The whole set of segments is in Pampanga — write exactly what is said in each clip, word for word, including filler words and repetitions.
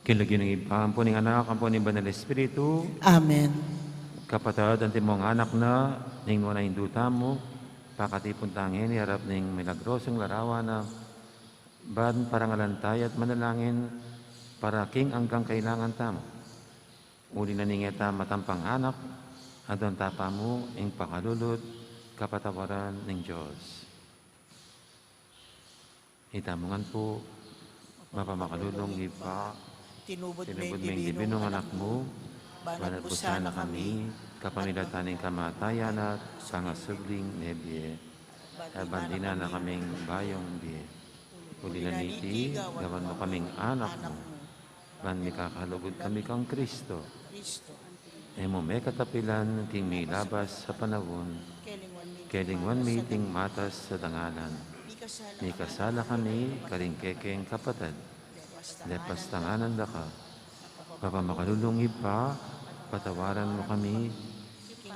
King lagyu ning Ibpa, ampo ning Anak, ampo ning Banal Espiritu. Amen. Kapatad, antimong anak na ning nuan a Indu tamu, pakatipun tang ini king arap ning milagrosung larawan na, ban parangalan taya at manalangin para king anggang kailangan tamu. Uli na ning e ta matampang anak, adwan ta pa mu ing pakalulu at kapatawaran ning Dios. Itamu ngan pu. Mapamakalulung Ibpa, tinubud meng dibinung Anak mu, banat busan na kami kapamilatan ning kamatayan na at pangasubling mebie. Ban dinan na kaming bayung bie. Uli na niti, gawan mu kaming anak mu, ban mikakalugud kami kang Kristo. E mu mekatapilan king milabas a panaun, kelingwan mi iting matas a dangalan. Mikasala kami karing kekeng kapatad. Lepas tanganan da ka. Mapamakalulung Ibpa, patawaran mu kami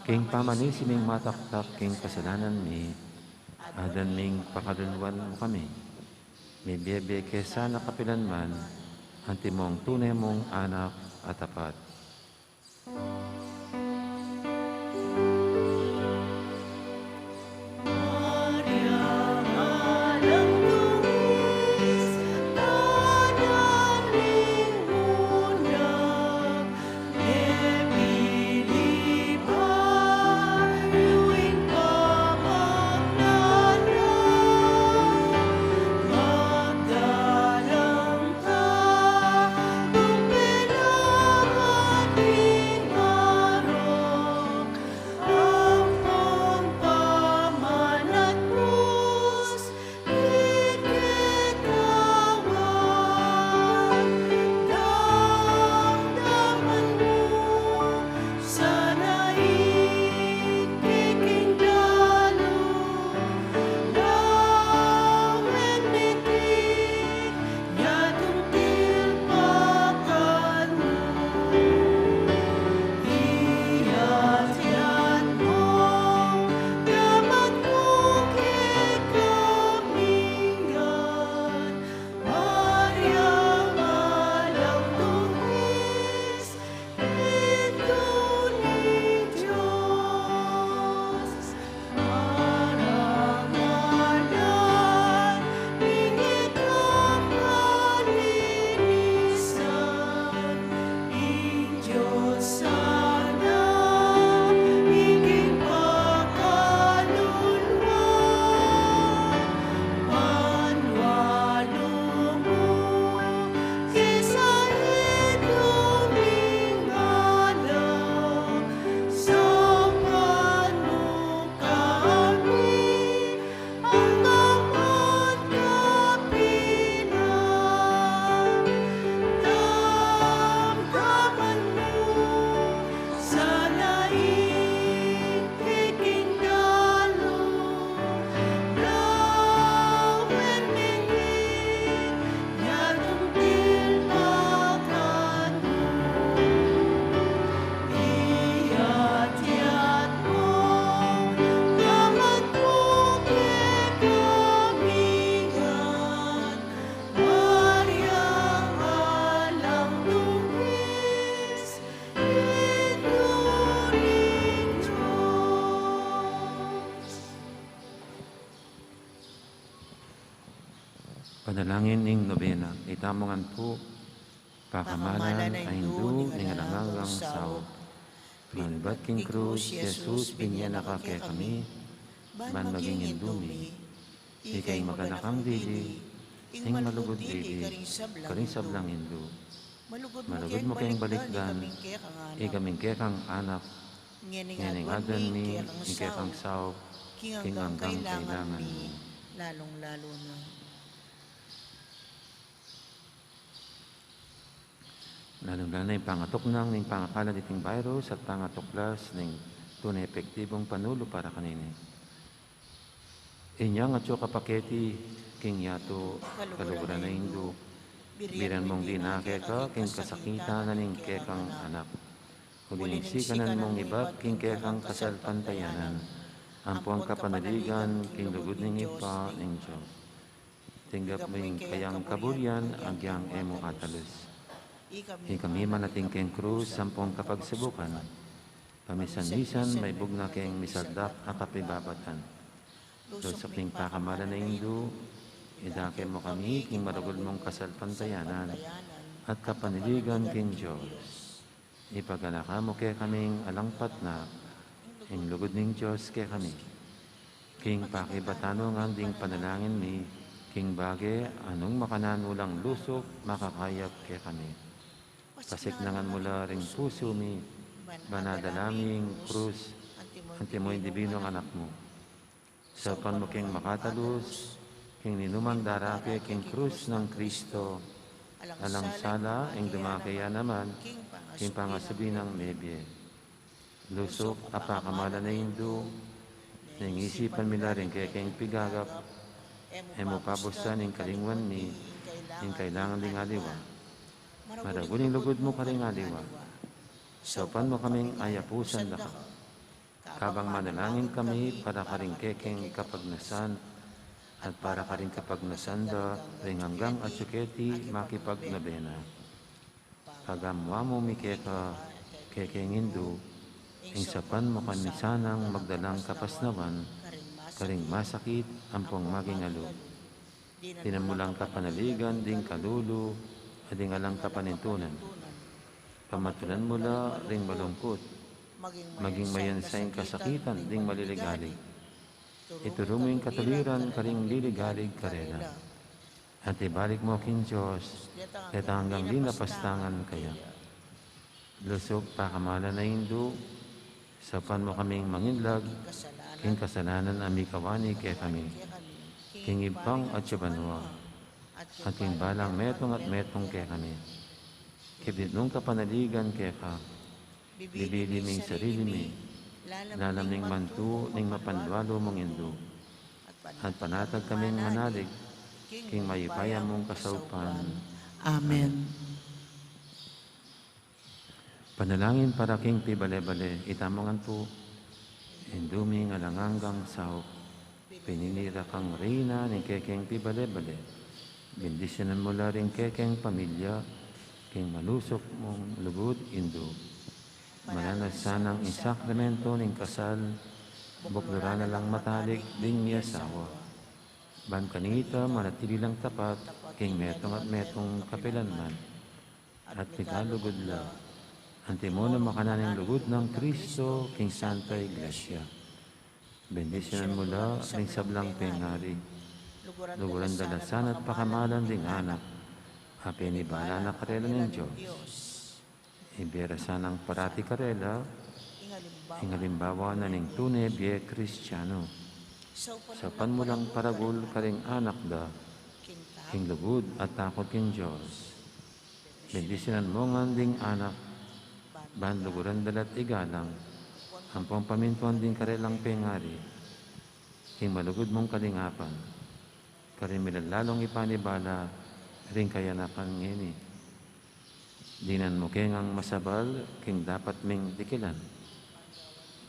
king pamanisi ming mataktak king kasalanan mi. Adan ming pakaluluan mu kami. Mibie-bie ke sana kapilan man, antimong tune mung anak a tapat. Panalangin ning nobena. Itamu ngan pu. Pakamalan a Indu ning alang anggang saup, manibat king krus i Jesus, binie na ka kekami ban maging Indu mi. Ika ing maganakang dili, ing malugud dili karing sablang indu. Malugud mu keng balikdan ikaming kekang anak, ngening aduan mi ing kekang saup king anggang kailangan mi. Lalung-lalu na Lalung-lalu na ing pangatuknang ning pangakalat niting virus at pangatuklas ning tune epektibung panulu para kanini. Inyang atyu ka paketi king yatu, kaluguran a Indu, biran mung dinan keka king kasakitan na ning kekang anak. Uling sikanan mung ibat king kekang kasalpantayanan ampong kapanaligan king lugud ning Ibpa ning Dios. Tinggap mu ing kayang kaburian agyang e mu atalus. Ikami manating keng krus ampong kapagsibukan, pamisan-misan maibug na keng misaldak a kapibabatan. Lusuk ning pakamalan a Indu, idake mu kami king maragul mung kasalpantayanan at kapanaligan king Dios. Ipaganaka mu kekaming alang patna ing lugud ning Dios kekami. King pakibatan mu ngan ding panalangin mi, king bage a nung makananu lang lusuk makakayap kekami. Pasiknangan mu la ring pusu mi, ban adala mi ing krus, antimo ing dibinung anak mu. Saupan mu king makatalus, king ninuman darake king krus nang Kristo, alang sala ing dumake ya naman, king pangasubli nang mebie. Lusuk a pakamalan a Indu, neng isipan mi la ring kekeng pigagap, e mu pabusan ing kalingwan mi, ing kailangan ding aliwa. Maragul ing lugud mu karing aliwa. Saupan mu kaming ayapusan da ka. Kabang manalangin kami para karing kekeng kapagnasan, at para karing kapagnasan da ring anggang atiu keti makipagnobena. Pagamuan mu mi keka, kekeng Indu, ing saupan mu kami sanang magdalang kapasnawan, karing masakit ampong maging alu. Dinan mu lang kapanaligan ding kalulu, at ding alang kapanintunan. Pamatulan mu la ring malungkut, maging mayansa ing kasakitan ding maliligalig. Ituru mu ing katuliran karing liligalig karela. At ibalik mu king Dios, detang anggang di napastangan kaya. Lusuk pakamalan a Indu, saupan mu kaming manginlag king kasalanan a mikawani kekami, king Ibpang atiu banua, at king balang metung at metung kekami. Kibit nung kapanaligan keka, bibili ming sarili mi, lalam ning mantu ning mapanwalu mung Indu, at panatag kaming manalig king mayupaya mung kasaupan. Amen. Panalangin para king pibale-bale. Itamu ngan pu, Indu ming alang anggang saup, pinili ra kang Reyna ning kekeng pibale-bale. Bendisyunan mu la ring kekeng pamilya king malusuk mung lugud, Indu. Mananas sanang ing sakramento ning kasal, bukluran na lang matalik ding miasawa. Ban kanita manatili lang tapat king metung at metung kapilanman. At mikalugud la, antimo nang makananu ing lugud nang Kristo king Santa Iglesia. Bendisyunan mu la ring sablang pengari. Luguran da la sana at pakamalan ding anak a penibala na karela ning Dios. Ibie ra sanang parati karela ing alimbawa na ning tune bie Kristiano. Saupan mu lang paragul karing anak da king lugud at takut king Dios. Bendisyunan mu ngan ding anak, ban luguran da la't igalang ampong pamintuan ding karelang pengari king malugud mung kalingapan, karing milalalung ipanibala ring kayanakan ngeni. Dinan mu ke ngang masabal king dapat ming dikilan,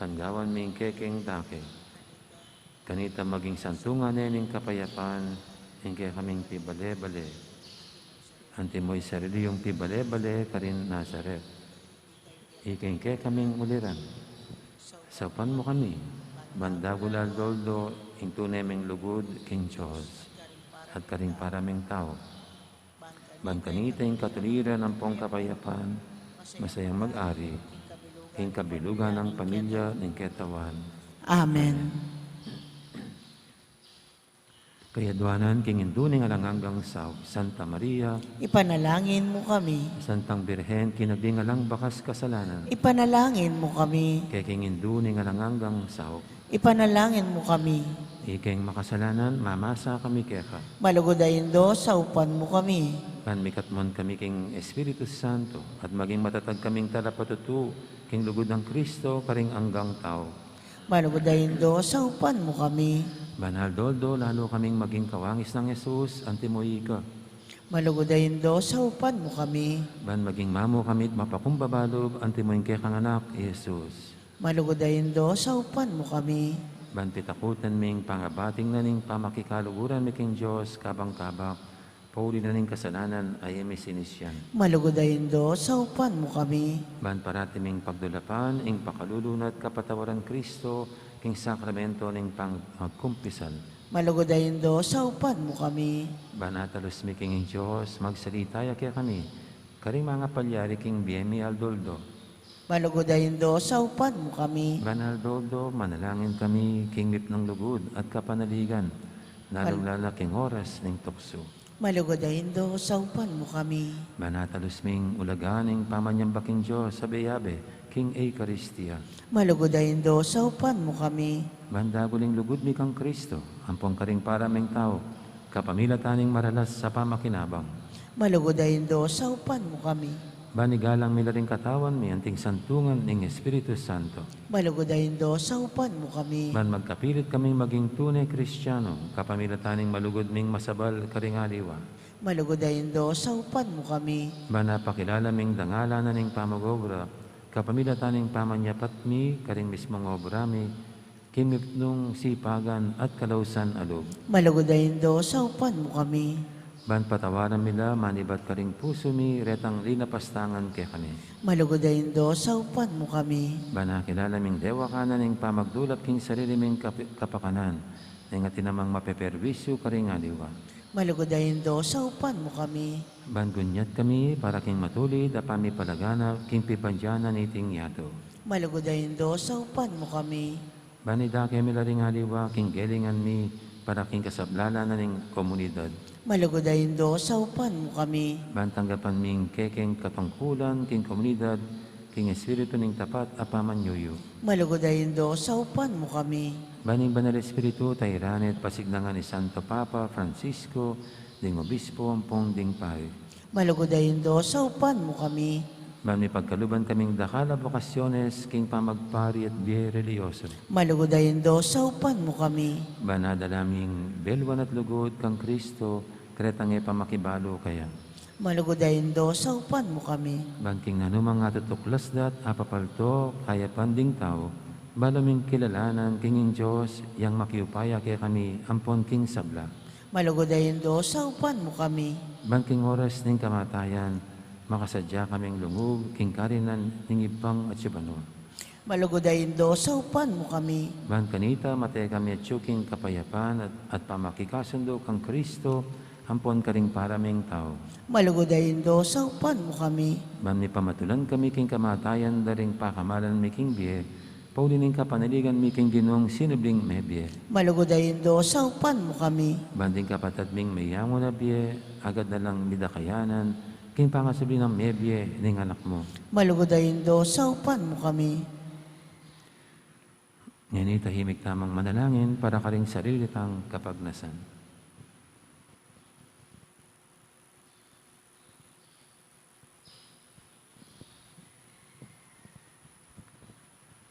panggawan ming kekeng dake. Kanita maging santungan ne ning kapayapan ing kekaming pibale-bale. Antimo ing sarili yung pibale-bale karin Nazaret. Ikeng kekaming uliran. Saupan mu kami, ban dagul aldo-aldo ing tune ming lugud king Dios at karing para ming tau. Ban kanita ing katuliran ampong kapayapan, masayang mag-ari king kabilugan nang pamilya ning ketawan. Amen. Kayaduanan king Indu ning alang anggang saup, Santa Maria. Ipanalangin mu kami. Santang Birhen, kinagding alang bakas kasalanan. Ipanalangin mu kami. Kekeng Indu ning alang anggang saup. Ipanalangin mu kami. Ikeng makasalanan, mamasa kami keka. Malugud a Indu, saupan mu kami. Ban mikatmon kami king Espiritu Santo, at maging matatag kaming talapatutu king lugud nang Kristo karing anggang tau. Malugud a Indu, saupan mu kami. Ban aldo-aldo lalu kaming maging kawangis nang Jesus, antimo ika. Malugud a Indu, saupan mu kami. Ban maging mamu kami't mapakumbaba lub, antimo ing kekang Anak, i Jesus. Malugud a Indu, saupan mu kami. Ban pitakutan ming pangabating na ning pamakikaluguran mi king Dios, kabang-kabak, Pauli na ning kasalanan a e mi sinisian. Malugud a Indu, saupan mu kami. Ban parati ming pagdulapan ing pakalulu na at kapatawaran Kristo, king sakramento ning pang-, pagkumpisal. Malugud a Indu, saupan mu kami. Ban atalus mi king Dios, magsalita ya kekami, karing mangapalyari king bie mi aldo-aldo. Malugud a Indu, saupan mu kami. Ban aldo-aldo, manalangin kami king mipnung lugud at kapanaligan, lalung-lala king oras ning tuksu. Malugud a Indu, saupan mu kami. Ban atalus ming ulaga ning pamanyamba king Dios abe-abe king Eukaristia. Malugud a Indu, saupan mu kami. Ban dagul ing lugud mi kang Kristo, ampon karing para ming tau, kapamilatan ning maralas a pamakinabang. Malugud a Indu, saupan mu kami. Ban igalang mi la ring katawan mi anting santungan ning Espiritu Santo. Malugud a Indu, saupan mu kami. Ban magkapilit kaming maging tune Kristiano, kapamilatan ning malugud ming masabal karing aliwa. Malugud a Indu, saupan mu kami. Ban apakilala ming dangalan na ning pamag-obra, kapamilatan ning pamanyapat mi karing mismung obra mi, king mipnung sipagan at kalausan a lub. Malugud a Indu, saupan mu kami. Ban patawaran mi la manibat karing pusu mi retang linapastangan kekami. Malugud a Indu, saupan mu kami. Ban akilala ming dewakan na ning pamagdulap king sarili ming kap-, kapakanan, neng atin namang mapeperwisyu karing aliwa. Malugud a Indu, saupan mu kami. Ban gunyat kami para king matulid a pamipalaganap king pibandian na niting yatu. Malugud a Indu, saupan mu kami. Ban idake mi la ring aliwa king gelingan mi para king kasablalan na ning komunidad. Malugud a Indu, saupan mu kami. Ban tanggapan ming kekeng katungkulan king komunidad, king espiritu ning tapat a pamanyuyu. Malugud a Indu, saupan mu kami. Ban ing Banal Espiritu tairan at pasignangan ni Santo Papa Francisco, ding obispo ampon ding pari. Malugud a Indu, saupan mu kami. Ban mipagkaluban kaming dakal a bokasyones king pamagpari at bie relihiyoso. Malugud a Indu, saupan mu kami. Ban adala ming beluan at lugud kang Kristo, karetang e pa makibalu kaya. Malugud a Indu, saupan mu kami. Ban king nanumang atutuklas da at apapalto kayapan ding tau, balu ming kilalanan king ing Dios yang makiupaya kekami ampon king sabla. Malugud a Indu, saupan mu kami. Ban king oras ning kamatayan, makasadya kaming lungug king karinan ning Ibpang atsu banua. Malugud a Indu, saupan mu kami. Ban kanita mate kami atsu king kapayapan at, at pamakikasundu kang Kristo, ampon karing para ming tau. Malugud a Indu, saupan mu kami. Ban mipamatulan kami king kamatayan da ring pakamalan mi king bie, pauli ning kapanaligan mi king Ginung sinubling mebie. Malugud a Indu, saupan mu kami. Ban ding kapatad ming meyangu na bie, agad na lang midakayanan, king pangasubli nang mebie ning Anak mu. Malugud a Indu, saupan mu kami. Ngeni tahimik tamang manalangin para karing sarili tang kapagnasan.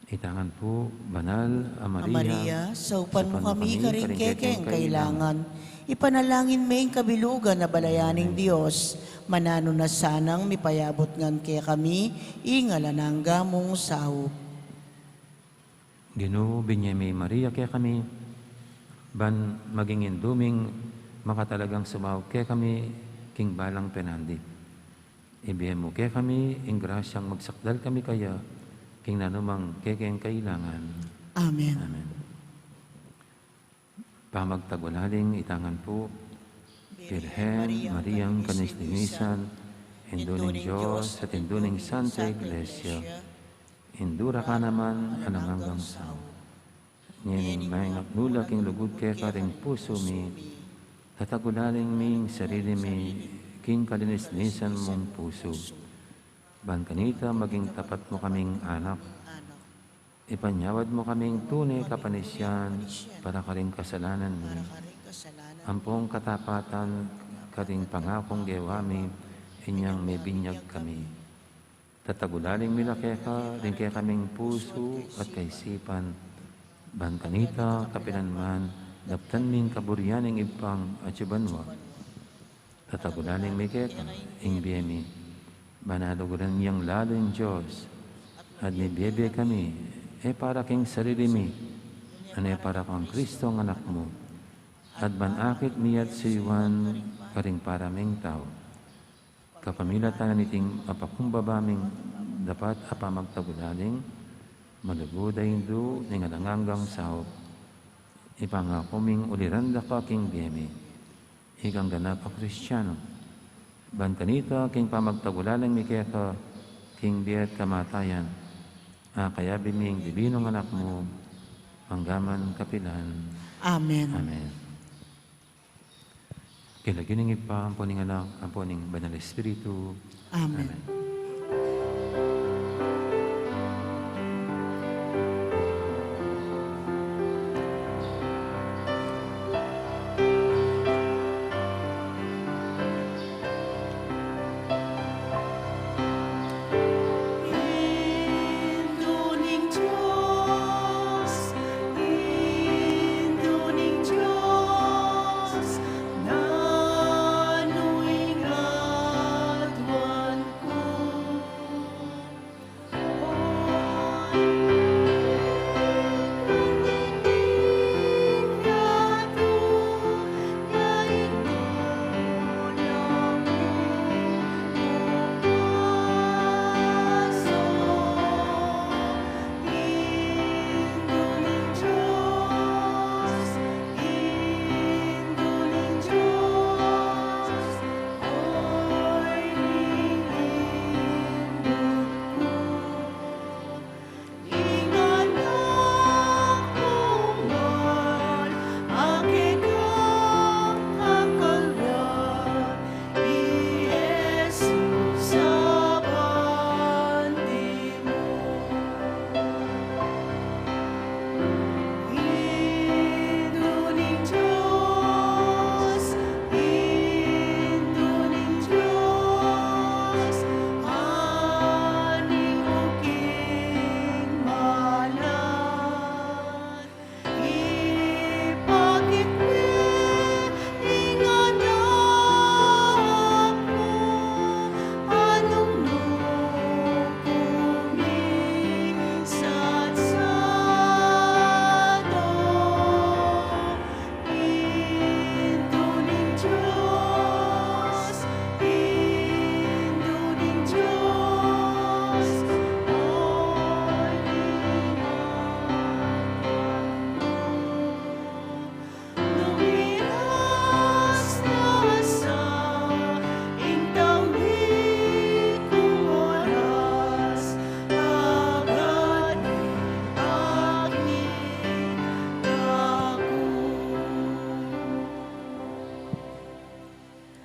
Itangan pu, Banal a Maria, saupan mu kami karing kekeng kailangan. Ipanalangin me ing kabilugan a balayan ning Dios, mananu na sanang mipayabut ngan kekami ing alang angga mung saup. Ginu, binie me i Maria kekami, ban maging indu ming makatalagang sumaup kekami king balang penandi. Ibie mu kekami ing grasyang magsakdal kami kaya king nanumang kekeng kailangan. Amen. Amen. Pamagtagulaling itangan pu. Birhen Mariang kalinis-linisan, Indu ning Dios at Indu ning Santa Iglesia, indura ka naman alang anggang saup. Ngeni, maingat nu la king lugud keka ring pusu mi, tatagulaling mi ing sarili mi king kalinis-linisan mung pusu. Ban kanita maging tapat mu kaming anak. Ipanyawad mu kaming tune kapanisian para karing kasalanan mi, ampong katapatan karing pangakung gewa mi inyang mebinyag kami. Tatagulaling mi la keka ring kekaming pusu at kaisipan, ban kanita kapilan man daptan ming kaburian ning Ibpang atsu banua. Tatagulaling mi keka ing bie mi, ban aluguran yang lalu ing Dios, at mibie-bie kami, e para king sarili mi, nune para kang Kristong Anak mu. At ban akit mi at suyuan karing para ming tau. Kapamilatan na niting apakumbaba ming dapat a pamagtagulaling, malugud a indu ning alang anggang saup, ipangaku ming uliran da ka king bie mi, ikang ganap a Kristiano. Ban kanita king pamagtagulaling mi keka king bie at kamatayan, a kayabe ming dibinung anak mu, manggaman kapilan. Amen. Amen. King lagyu ning Ibpa, ampo ning Anak, ampo ning Banal Espiritu. Amen. Amen.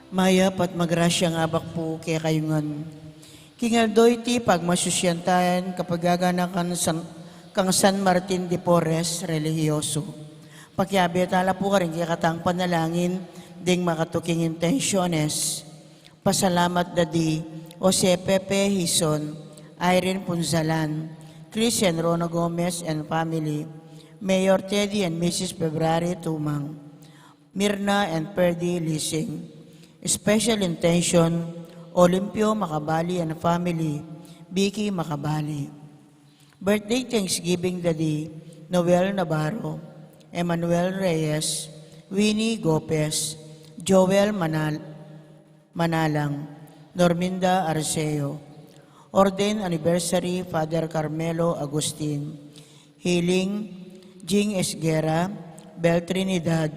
Mayap at magrasyang abak pu kekayu ngan. King aldo iti pagmasusyan tamu king kapaganakan San, kang San Martin de Porres, relihiyoso. Pakiabe tala pu karing kekatang panalangin ding makatuking intensyones. Pasalamat da di Jose Pepe Hizon, Irene Punzalan, Chris and Rona Gomez and family, Mayor Teddy and Missus February Tumang, Mirna and Ferdy Lising. Special intention, Olimpio Macabali and family, Vicky Macabali. Birthday thanksgiving da di Noel Navarro, Emmanuel Reyes, Winnie Gopez, Joel Manal-, Manalang, Norminda Arceo. Ordained anniversary, Father Carmelo Agustin. Healing, Jing Esguerra, Bel Trinidad,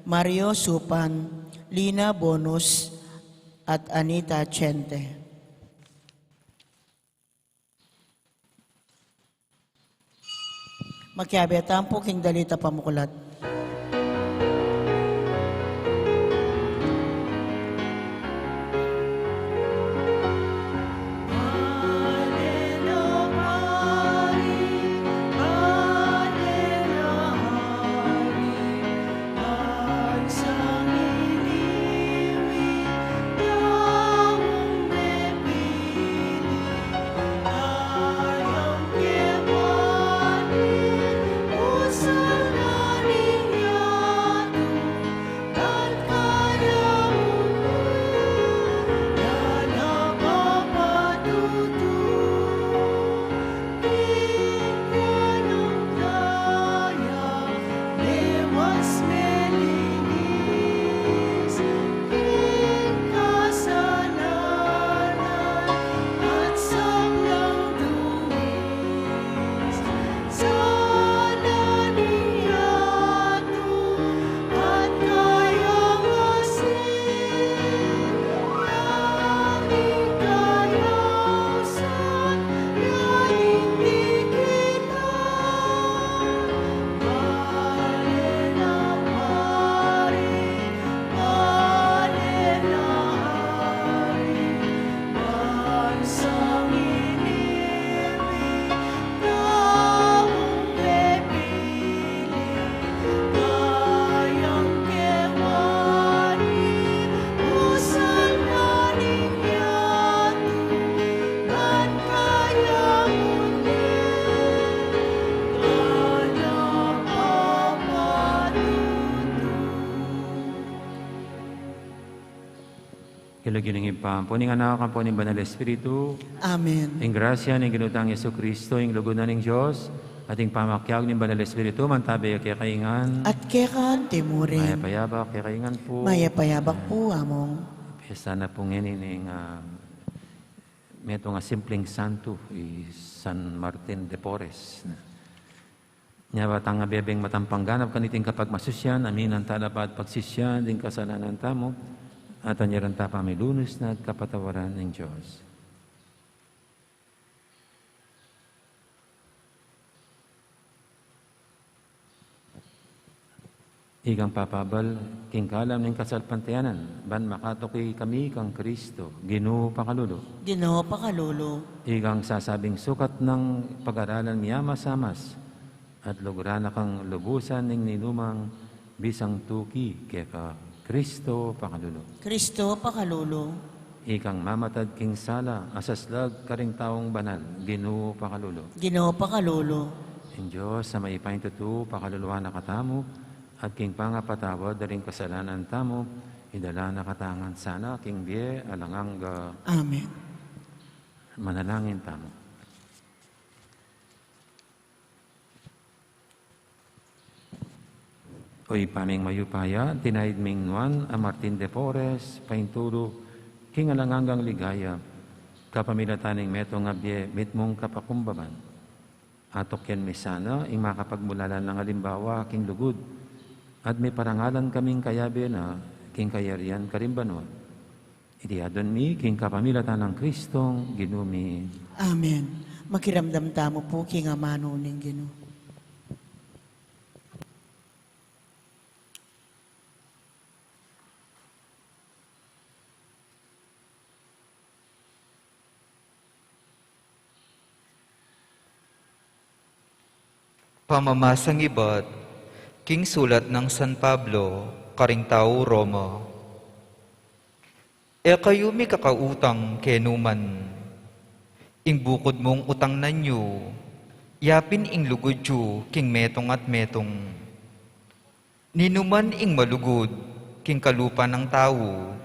Mario Supan, Lina Bonus, at Anita Chente. Makiabe tamu pu king dalit a pamuklat. Lugud ning Ibpa, ampo ning Anak, ampo ning Banal Espiritu. Amen. Ing grasya ning Ginu tang Jesucristo, ing lugud na ning Dios, at ing pamakiabe ning Banal Espiritu, mantabe ya kekayu ngan. At keka antimurin. Mayap a yabak kekayu ngan pu. Mayap a yabak pu, Among. Pesta na pu ngeni ning, ah, metung a simpleng santu, i San Martin de Porres. Nya ba tang abebeng matampang ganap kaniting kapagmasusyan, aminan tala pa at pagsisyan ding kasalanan tamu, at anyaran ta pamilunus na at kapatawaran ning Dios. Ikang papabal king kalam ning kasalpantayanan, ban makatuki kami kang Kristo, Ginu pakalulu. Ginu pakalulu. Ikang sasabing sukat nang pag-aralan mi amas-amas, at luguran na kang lubusan ning ninumang bisang tuki keka, Kristo pakalulu. Kristo pakalulu. Ikang mamatad king sala a saslag karing taung banal, Ginu pakalulu. Ginu pakalulu. Ing Dios a mayupayang tutu pakaluluan na katamu, at king pangapatawad da ring kasalanan tamu, idala na katamu ngan sana king bie alang angga. Amen. Manalangin tamu. O Ibpa ming mayupaya, tinaid ming nuan a Martin de Porres paintulu king alang anggang ligaya, kapamilatan ning metung a bie mitmung kapakumbaban. Atukyan mi sana ing makapagmulalan nang alimbawa king lugud, at miparangalan kaming kayabe na king kayarian karing banua. Iti adwan mi king kapamilatan nang Kristong Ginu mi. Amen. Makiramdam tamu pu king amanu ning Ginu. Pamamasang ibat king sulat nang San Pablo karing tau Roma. E kayu mikakautang kenu man. Ing bukud mung utangnan yu, yapin ing lugud yu king metung at metung. Ninuman ing malugud king kalupa nang tau,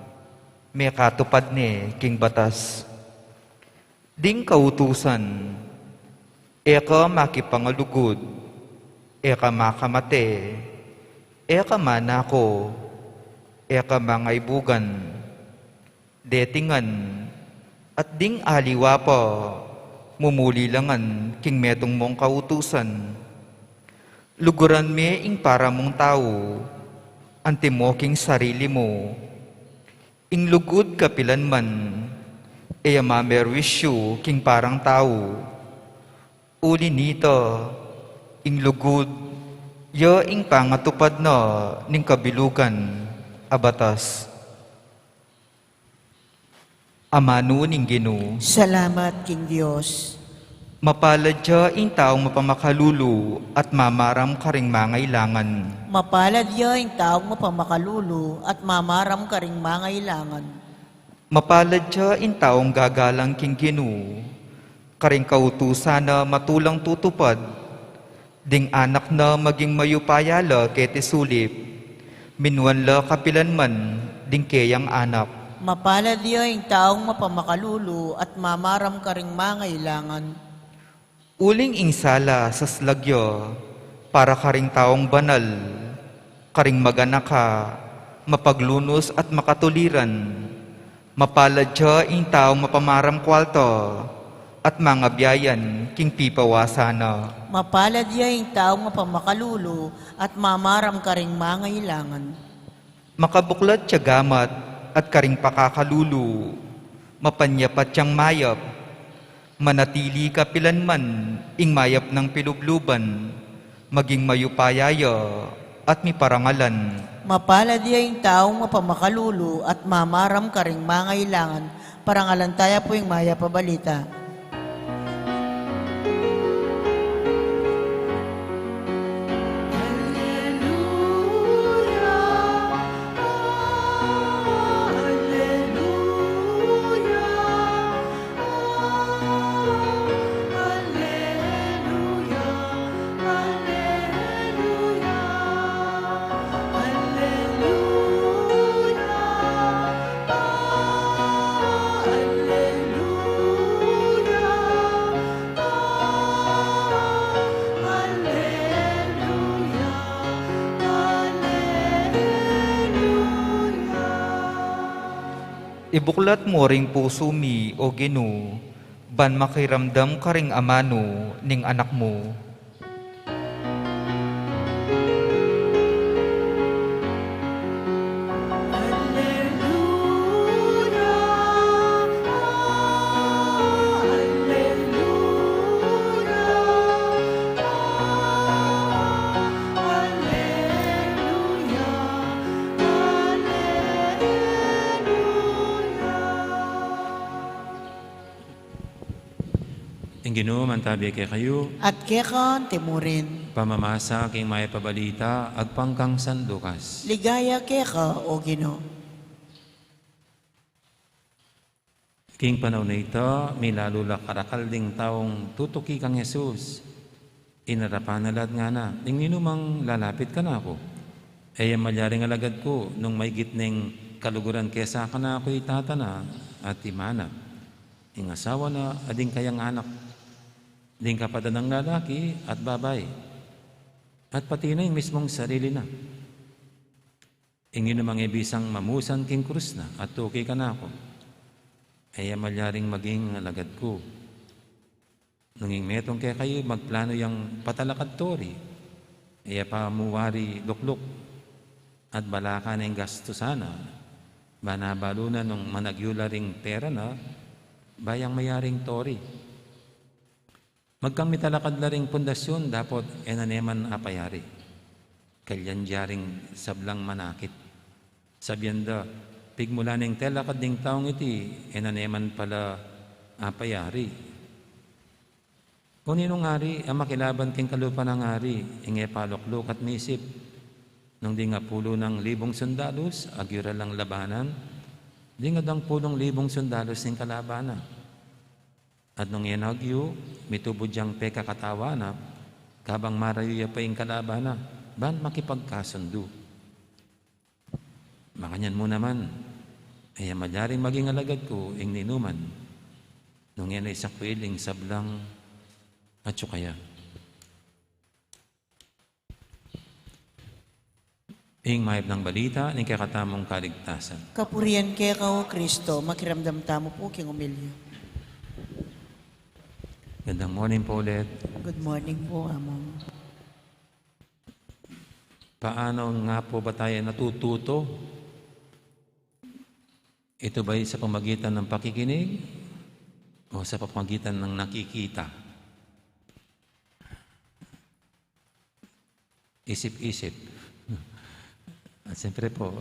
mekatupad ne king batas. Ding kautusan, e ka makipangalugud, e ka makamate, e ka manako, e ka mangaibugan, deti ngan, at ding aliwa pa, mumuli la ngan king metung mung kautusan. Luguran me ing para mung tau, antimo king sarili mu. Ing lugud kapilan man, e ya mamerwisyu king parang tau. Uli nita, ing lugud, ya ing pangatupad na ning kabilugan a batas. Amanu ning Ginu. Salamat king Dios. Mapalad ya ing taung mapamakalulu at mamaram karing mangailangan. Mapalad ya ing taung mapamakalulu at mamaram karing mangailangan. Mapalad ya ing taung gagalang king Ginu, karing kautusan na matulang tutupad. Ding anak na maging mayupaya la keti sulip, minuan la kapilan man ding keyang anak. Mapalad ya ing taung mapamakalulu at mamaram karing mangailangan. Uling ing sala saslag ya para karing taung banal, karing maganaka, mapaglunus at makatuliran. Mapalad ya ing taung mapamaram kualta at mangabiayan king pipawasan na. Mapalad ya ing taung mapamakalulu at mamaram karing mangailangan. Makabuklat ya gamat at karing pakakalulu, mapanyapat yang mayap, manatili kapilan man ing mayap nang pilubluban, maging mayupaya ya at miparangalan. Mapalad ya ing taung mapamakalulu at mamaram karing mangailangan. Parangalan taya pu ing mayap a balita. Ibuklat mu ring pusu mi, O Ginu, ban makiramdam karing amanu ning Anak mu. Ing Ginu mantabi kekayu. At keka mu rin. Pamamasa king Mayap a Balita agpang kang San Lucas. Ligaya keka, O Ginu. King panaun a ita, milalu la karakal ding taung tutuki kang Jesus. Inarapan na la at ngana, "Ing ninumang lalapit kanaku, e ya malyaring alagad ku nung maigit neng kaluguran kesa kanaku i tata na at i ina na, ing asawa na, at ding kayang anak, ding kapatad nang lalaki at babai, at pati na ing mismung sarili na. Ing ninumang e bisang mamusan king krus na at tuki kanaku, e ya malyaring maging alagad ku. Nung ing metung kekayu magplanu yang patalakad tori, e ya pa mu wari lukluk at balaka na ing gastusan na, ban abalu na nung managyu la ring pera na, ba yang mayaring tori. Magkang mitalakad la ring pundasyun, dapot e na ne man apayari. Kalyan dya ring sablang manakit. Sabian da, 'Pigmula neng telakad ding taung iti, e na ne man pala apayari.' O ninung ari a makilaban king kalupa nang ari, ing e palukluk at misip, nung ding apulo nang libung sundalus agyu ra lang labanan, ding adwang pulung libung sundalus ing kalaban na? At nung e na agyu, mitubud yang pekakatawa na, kabang marayu ya pa ing kalaban na, ban makipagkasundu. Makanyan mu naman, e ya malyaring maging alagad ku ing ninuman, nung e na isakwil ing sablang atsu kaya." Ing Mayap a Balita ning kekatamung kaligtasan. Kapurian keka, O Kristo. Makiramdam tamu pu king umilya. Gandang morning po ulit. Good morning po, Among. Paano nga po ba tayo natututo? Ito ba'y sa pamagitan ng pakikinig o sa pamagitan ng nakikita? Isip-isip. At siyempre po,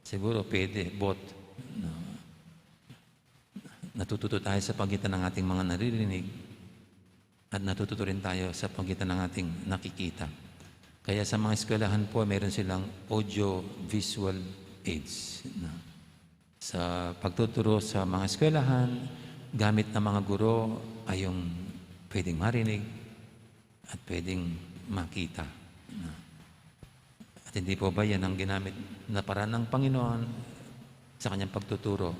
siguro pwede, both. No? Natututo tayo sa pagitan ng ating mga naririnig at natututo rin tayo sa pagitan ng ating nakikita. Kaya sa mga eskwelahan po, meron silang audio-visual aids, no? Sa pagtuturo sa mga eskwelahan, gamit ng mga guro ay yung pwedeng marinig at pwedeng makita, no? At hindi po ba yan ang ginamit na paraan ng Panginoon sa kanyang pagtuturo?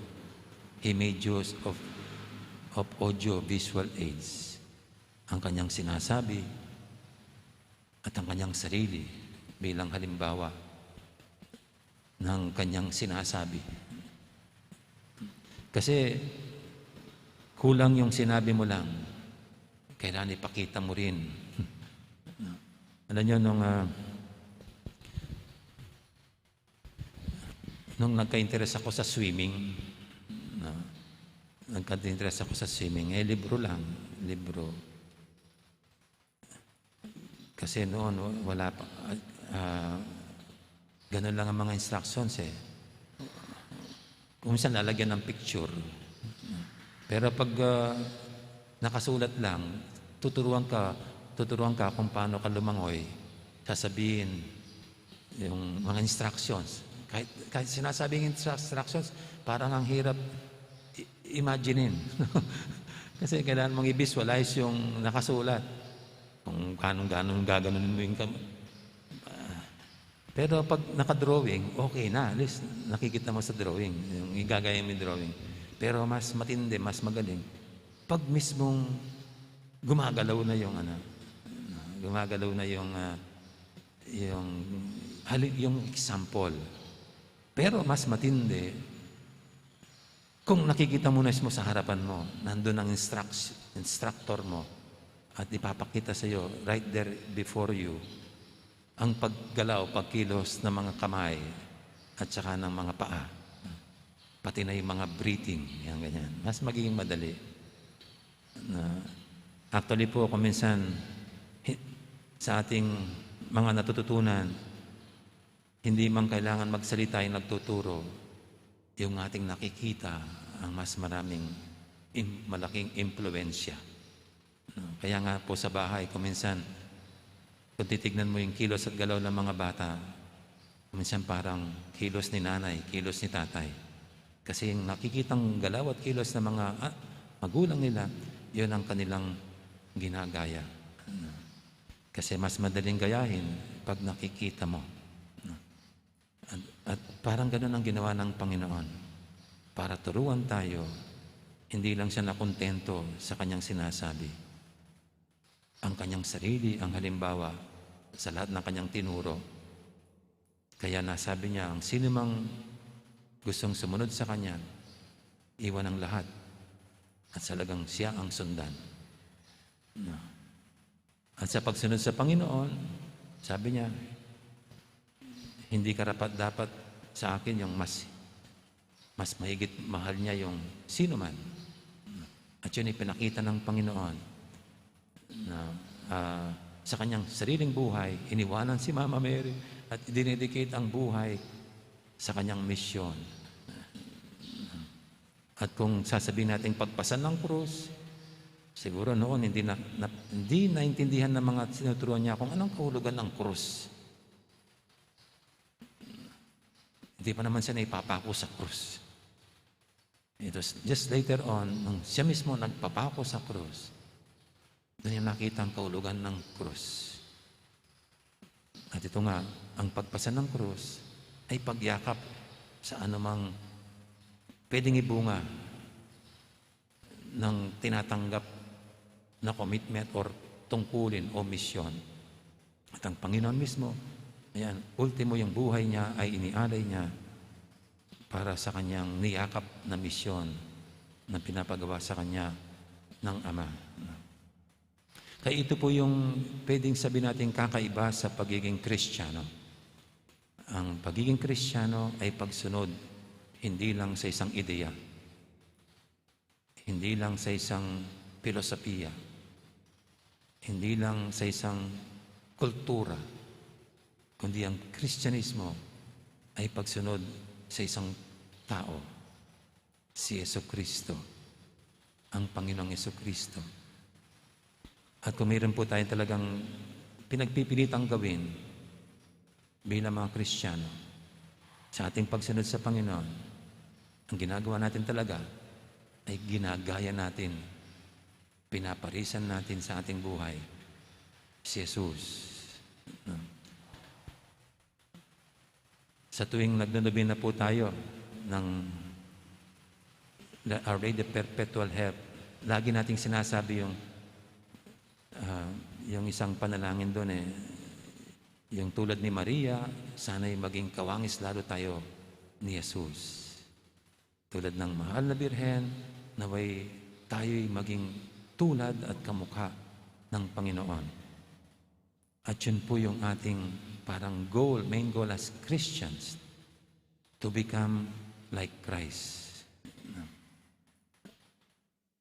He made use of, of audio-visual aids. Ang kanyang sinasabi at ang kanyang sarili bilang halimbawa ng kanyang sinasabi. Kasi kulang yung sinabi mo lang. Kailangan ipakita mo rin. Alam niyo, nung, ah, nung nagka-interes ako sa swimming, no? Nagka-interes ako sa swimming, eh, libro lang, libro. Kasi noon, wa-, wala pa, ah, ganun lang ang mga instructions, eh. Kung minsan lalagyan ng picture. Pero pag, ah, nakasulat lang, tuturuan ka, tuturuan ka kung paano ka lumangoy, sasabihin yung mga instructions. Kahit, kahit sinasabing instru-, instructions, parang ang hirap i-, imagine-in. Kasi kailangan mong i-visualize yung nakasulat. Kung ganun-ganun gaganunin mo yung kam-, ah, pero pag naka-drawing, okay na. At least, nakikita mo sa drawing, yung igagaya mo yung drawing. Pero mas matindi, mas magaling, pag mismong gumagalaw na yung, ano, gumagalaw na yung, ah, yung hali-, yung example. Pero mas matindi, Kung nakikita mo na mismo sa harapan mo, nandun ang instruct-, instructor mo, at ipapakita sa'yo, right there before you, ang paggalaw, pagkilos ng mga kamay, at saka ng mga paa. Pati na yung mga breathing, yan, ganyan. Mas magiging madali. Na, actually po, kung minsan, hi-, sa ating mga natututunan, hindi man kailangan magsalita yung nagtuturo, yung ating nakikita ang mas maraming im-, malaking impluwensya. No? Kaya nga po sa bahay, kung minsan, kung titignan mo yung kilos at galaw ng mga bata, kung minsan parang kilos ni nanay, kilos ni tatay. Kasi yung nakikitang galaw at kilos ng mga, ah, magulang nila, yun ang kanilang ginagaya. Ano? Kasi mas madaling gayahin pag nakikita mo. Ano? At, at parang ganun ang ginawa ng Panginoon para turuan tayo, hindi lang siya nakontento sa kanyang sinasabi. Ang kanyang sarili, ang halimbawa sa lahat ng kanyang tinuro. Kaya nasabi niya, ang sino mang gustong sumunod sa kanya, iwan ang lahat at talagang siya ang sundan. No? At sa pagsunod sa Panginoon, sabi niya, hindi karapat-dapat sa akin yung mas, mas mahigit mahal niya yung sino man. At yun ay pinakita ng Panginoon na, ah, sa kanyang sariling buhay, iniwanan si Mama Mary at dinedicate ang buhay sa kanyang misyon. At kung sasabihin nating pagpasan ng krus, siguro noon hindi na, na, hindi naintindihan ng mga tinuturuan niya kung anong kahulugan ng krus. Hindi pa naman siya naipapako sa krus. It was just later on, nung siya mismo nagpapako sa krus, doon yung nakita ang kahulugan ng krus. At ito nga, ang pagpasa ng krus ay pagyakap sa anumang pwedeng ibunga ng tinatanggap na commitment or tungkulin o misyon. At ang Panginoon mismo, ayan, ultimo yung buhay niya ay inialay niya para sa kanyang niyakap na misyon na pinapagawa sa kanya ng Ama. Kaya ito po yung pwedeng sabihin natin kakaiba sa pagiging Kristiyano. Ang pagiging Kristiyano ay pagsunod hindi lang sa isang ideya, hindi lang sa isang pilosopiya, hindi lang sa isang kultura, kundi ang Kristyanismo ay pagsunod sa isang tao, si Yesu Kristo, ang Panginoong Yesu Kristo. At kung mayroon po tayong talagang pinagpipilitang gawin bilang mga Kristiyano, sa ating pagsunod sa Panginoon, ang ginagawa natin talaga ay ginagaya natin, pinaparisan natin sa ating buhay si Jesus. No? Sa tuwing nagnonobena po tayo ng la-, Our Lady of Perpetual Help, lagi nating sinasabi yung, ah, yung isang panalangin doon eh, yung tulad ni Maria, sana'y maging kawangis lalo tayo ni Jesus. Tulad ng mahal na Birhen, naway tayo'y maging tulad at kamukha ng Panginoon. At yun po yung ating parang goal, main goal as Christians, to become like Christ.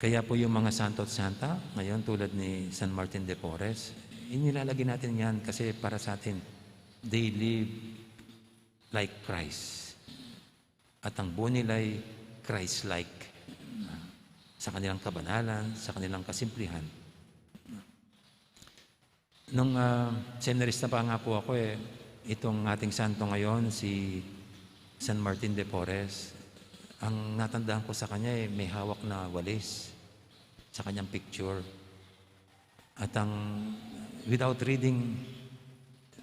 Kaya po yung mga santo at santa, ngayon tulad ni San Martin de Porres, inilalagay natin yan kasi para sa atin, they live like Christ. At ang buhay nila'y Christ-like sa kanilang kabanalan, sa kanilang kasimplihan. Nung, ah, seminarista pa nga po ako, eh, itong ating santo ngayon, si San Martin de Porres, ang natandaan ko sa kanya, eh, may hawak na walis sa kanyang picture. At ang, without reading,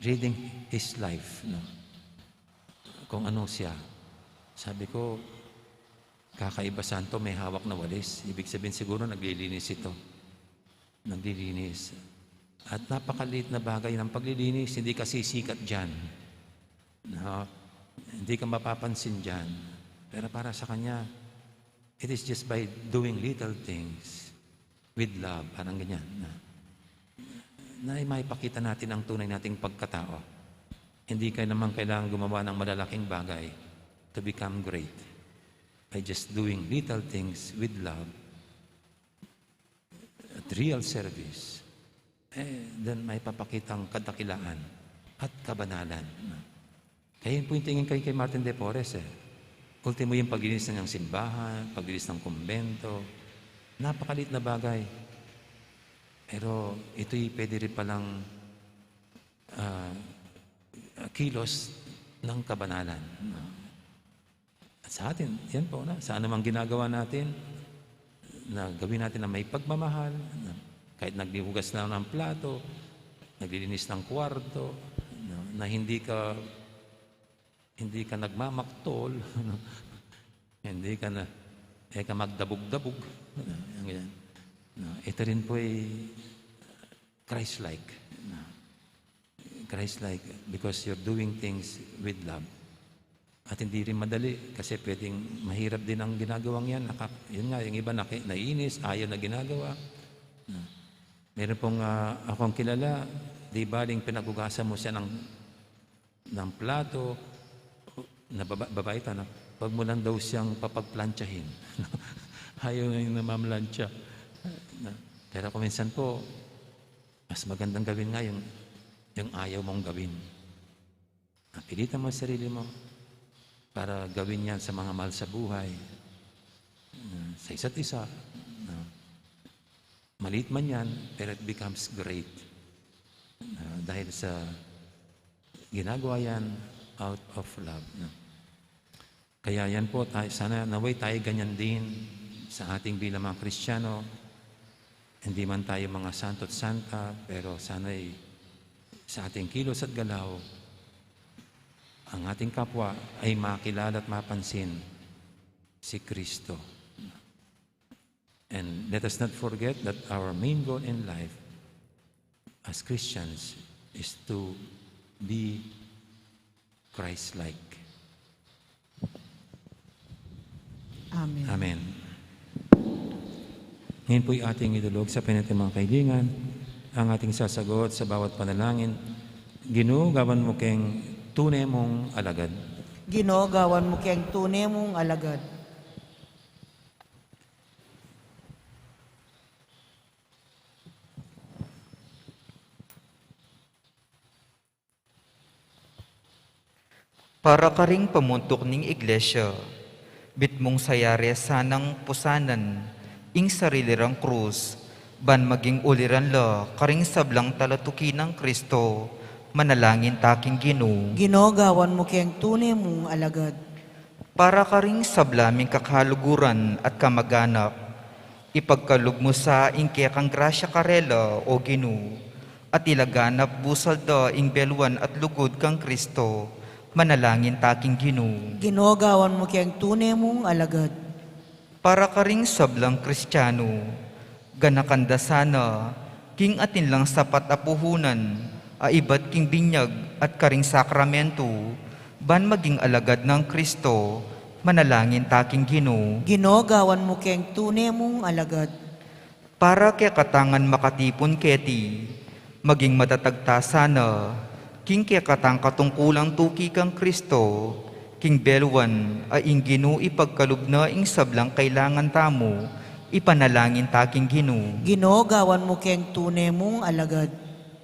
reading his life, no? Kung ano siya. Sabi ko, "Kakaiba, santo, may hawak na walis. Ibig sabihin siguro naglilinis ito." Naglilinis. At napakaliit na bagay ng paglilinis, hindi ka sisikat diyan. No? Hindi ka mapapansin diyan. Pero para sa kanya, It is just by doing little things with love, parang ganyan, na, na maipakita natin ang tunay nating pagkatao. Hindi ka naman kailangan gumawa ng malalaking bagay to become great. By just doing little things with love, at real service, eh, then maipapakita ang kadakilaan at kabanalan, no? Kaya yun po yung tingin kay, kay Martin de Porres, eh. Ultimo yung paglinis ng simbahan, paglinis ng kumbento. Napakaliit na bagay. Pero ito'y pwede rin palang, ah, kilos ng kabanalan, no? At sa atin, yan po na, sa anumang ginagawa natin, na gawin natin na may pagmamahal, na kahit naglihugas na ng plato, naglilinis ng kwarto, na, na hindi ka, hindi ka nagmamaktol, no? Hindi ka na, eh, ka magdabog-dabog, no? Yan, ganyan. No, ito rin po ay Christ-like, no? Christ-like because you're doing things with love. At hindi rin madali kasi pwedeng mahirap din ang ginagawang yan. Naka-, yun nga, yung iba naki-, naiinis, ayaw na ginagawa. No? Meron pong, ah, akong kilala, di baling pinaghugasan mo siya ng, ng plato, na baba-, babae to, no? Wag mo lang daw siyang papagplantsahin. Ayaw na yung namamlantsa. No? Pero kung minsan po, mas magandang gawin nga yung, yung ayaw mong gawin. Napilitan mo sarili mo para gawin yan sa mga mahal sa buhay, uh, sa isa't isa. Uh, maliit man yan, pero it becomes great. Uh, dahil sa ginagawa yan out of love. No? Kaya yan po, tayo, sana naway tayo ganyan din sa ating bilang mga Kristiyano. Hindi man tayo mga santo't santa, pero sana'y sa ating kilos at galaw, ang ating kapwa ay makilala at mapansin si Kristo. And let us not forget that our main goal in life as Christians is to be Christ-like. Amen. Amen. Ngayon po'y ating idulog sa pene nating mga kaibigan ang ating sasagot sa bawat panalangin. Ginu, gawan mu keng tune mung alagad. Ginu, gawan mu keng tune mung alagad. Para karing pamuntuk ning Iglesia, mitmung sayare sanang pusanan ing sarili rang krus, ban maging uliran la karing sablang talatuki nang Kristo, manalangin ta king Ginu. Ginu, gawan mu keng tune mung alagad. Para karing sabla ming kakaluguran at kamag-anak, ipagkalub mu sa ing kekang grasya karela, O Ginu, at ilaganap busal da ing beluan at lugud kang Kristo, manalangin ta king Ginu. Ginu, gawan mu keng tune mung alagad. Para karing sablang Kristiano, ganakan da sana king atin lang sapat a puhunan a ibat king binyag at karing sakramentu, ban maging alagad nang Kristo, manalangin ta king Ginu. Ginu, gawan mu keng tune mung alagad. Para kekatang makatipun keti, maging matatag ta sana king kekatang katungkulang tuki kang Kristo, king beluan a ing Ginu ipagkalub na ing sablang kailangan tamu, ipanalangin ta king Ginu. Ginu, gawan mu keng tune mung alagad.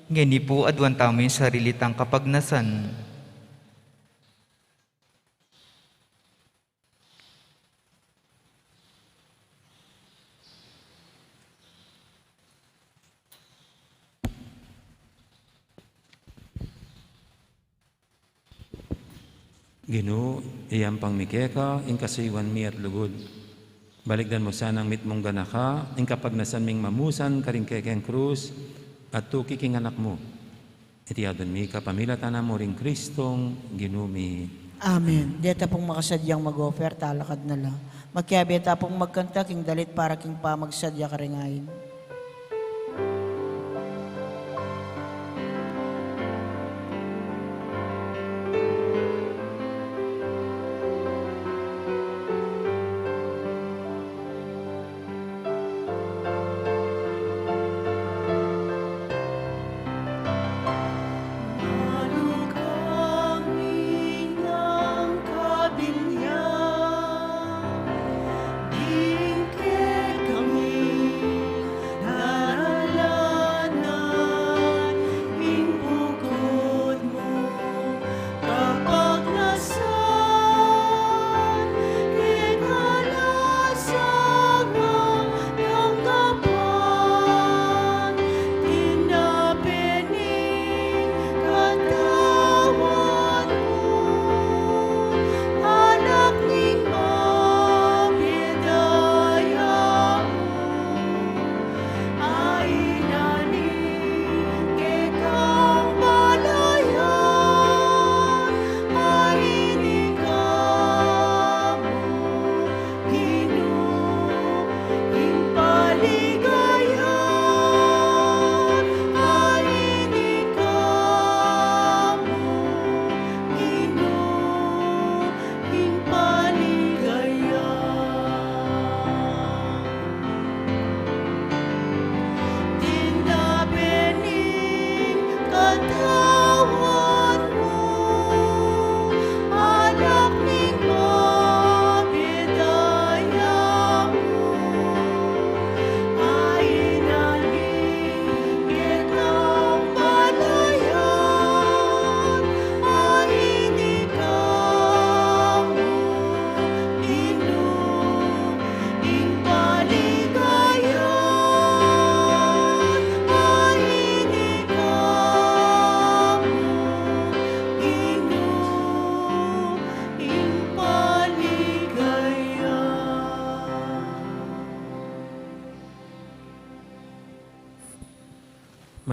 Ngeni pu, aduan tamu ing sarili tang kapagnasan. Ginu, iyampang mi keka ing kasuyuan mi at lugud. Balikdan mu sanang mitmung ganaka ing kapagnasan ming mamusan karing kekeng krus at tuki king anak mu. Iti adwan mi kapamilatan na mu ring Kristong Ginu mi. Amen. Deta pung makasadyang mag-offer, talakad na la. Makiabe ta pung magkanta king dalit para king pamagsadya karing ain.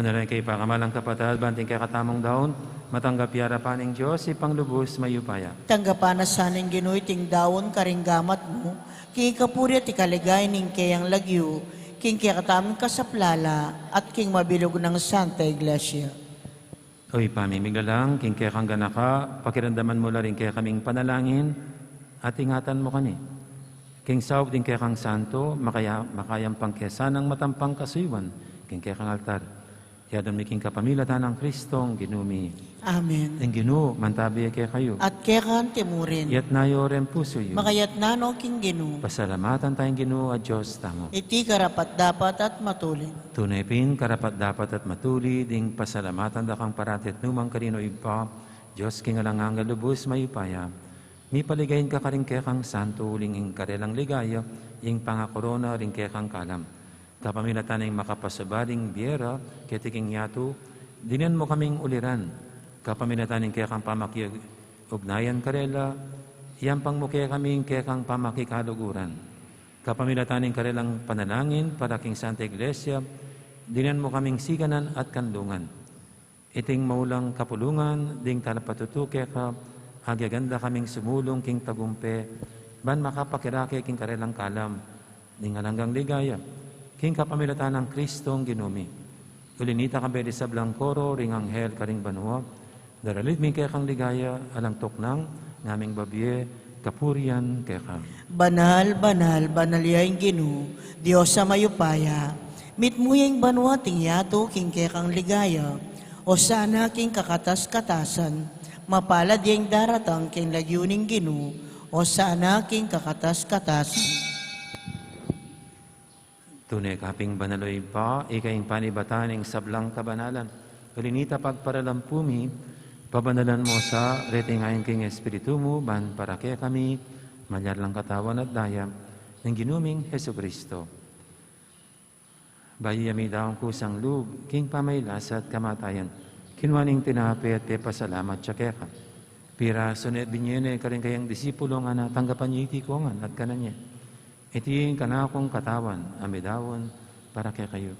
Nalay kay pakamalan kapatad, ban iting kekatamung daun, matanggap ya arapan ning Dios, Ibpang lubus mayupaya. Tanggapan na sa ning Ginu iting daun karing gamat mu, king kapurian at kaligayan ning keyang lagyu, king kekatamung kasaplalan, at king mabilug nang Santa Iglesia. O Ibpa mi, miglalang, king kekang ganaka, pakiramdaman mu la ring kekaming panalangin, at ingatan mu kami. King saup ding kekang santo, makaya-, makayampang ke sanang matampang kasuyuan, king kekang altar. Yadun mi king kapamilatan nang Kristong Ginu mi. Amen. Ing Ginu mantabi ya kekayu. At keka mu rin. Itas yu ring pusu yu. Makaitas no king Ginu. Pasalamatan taya ing Ginu a Dios tamu. Iti karapat-dapat at matulid. Tune pin karapat-dapat at matulid ing pasalamatan da kang parati at nukarin man, Ibpa, Dios king alang angga, lubus mayupaya. Mipaligayan ka karing kekang santo uling ing karelang ligaya, ing pangakorona ring kekang kalam. Kapamilatan ning makapasubaling bie ra keti king yatu, dinan mu kaming uliran. Kapamilatan ning kekang pamakiugnayan karela, yampang mu kekami ing kekang pamakikaluguran. Kapamilatan ning karelang panalangin para king Santa Iglesia, dinan mu kaming siganan at kanlungan. Iting maulang kapulungan ding talapatutu keka, agyagan da kaming sumulung king tagumpe, ban makapakirake king karelang kalam ning alang anggang ligaya, king kapamilatan nang Kristong Ginu mi. Uli na nita, kambe ding sablang koro ring anghel karing banua, daralit mi ing kekang ligaya, alang tuknang ngaming babie kapurian keka. Banal, banal, banal ya ing Ginu, Dios a mayupaya. Mitmu ya ing banua at ing yatu king kekang ligaya. Osana king kakatas-katasan. Mapalad ya ing daratang king lagyu ning Ginu. Osana king kakatas-katasan. Tune ka pin banal, o Ibpa, ika ing panibatan ning sablang kabanalan. Uli na nita, pagparalampu mi, pabanalan mu sa reting ain king Espiritu mu, ban para kekami malyari lang katawan at daya ning Ginu ming Jesucristo. Bayu ya midaun kusang lub king pamagkasakit at kamatayan, kinua ne ing tinape at pepasalamat ya keka. Pirasu ne at binie ne karing kayang disipulo, ngana, tanggapan ye iti kongan at kanan ye. Iti ing kanakung katawan a midaun para kekayu.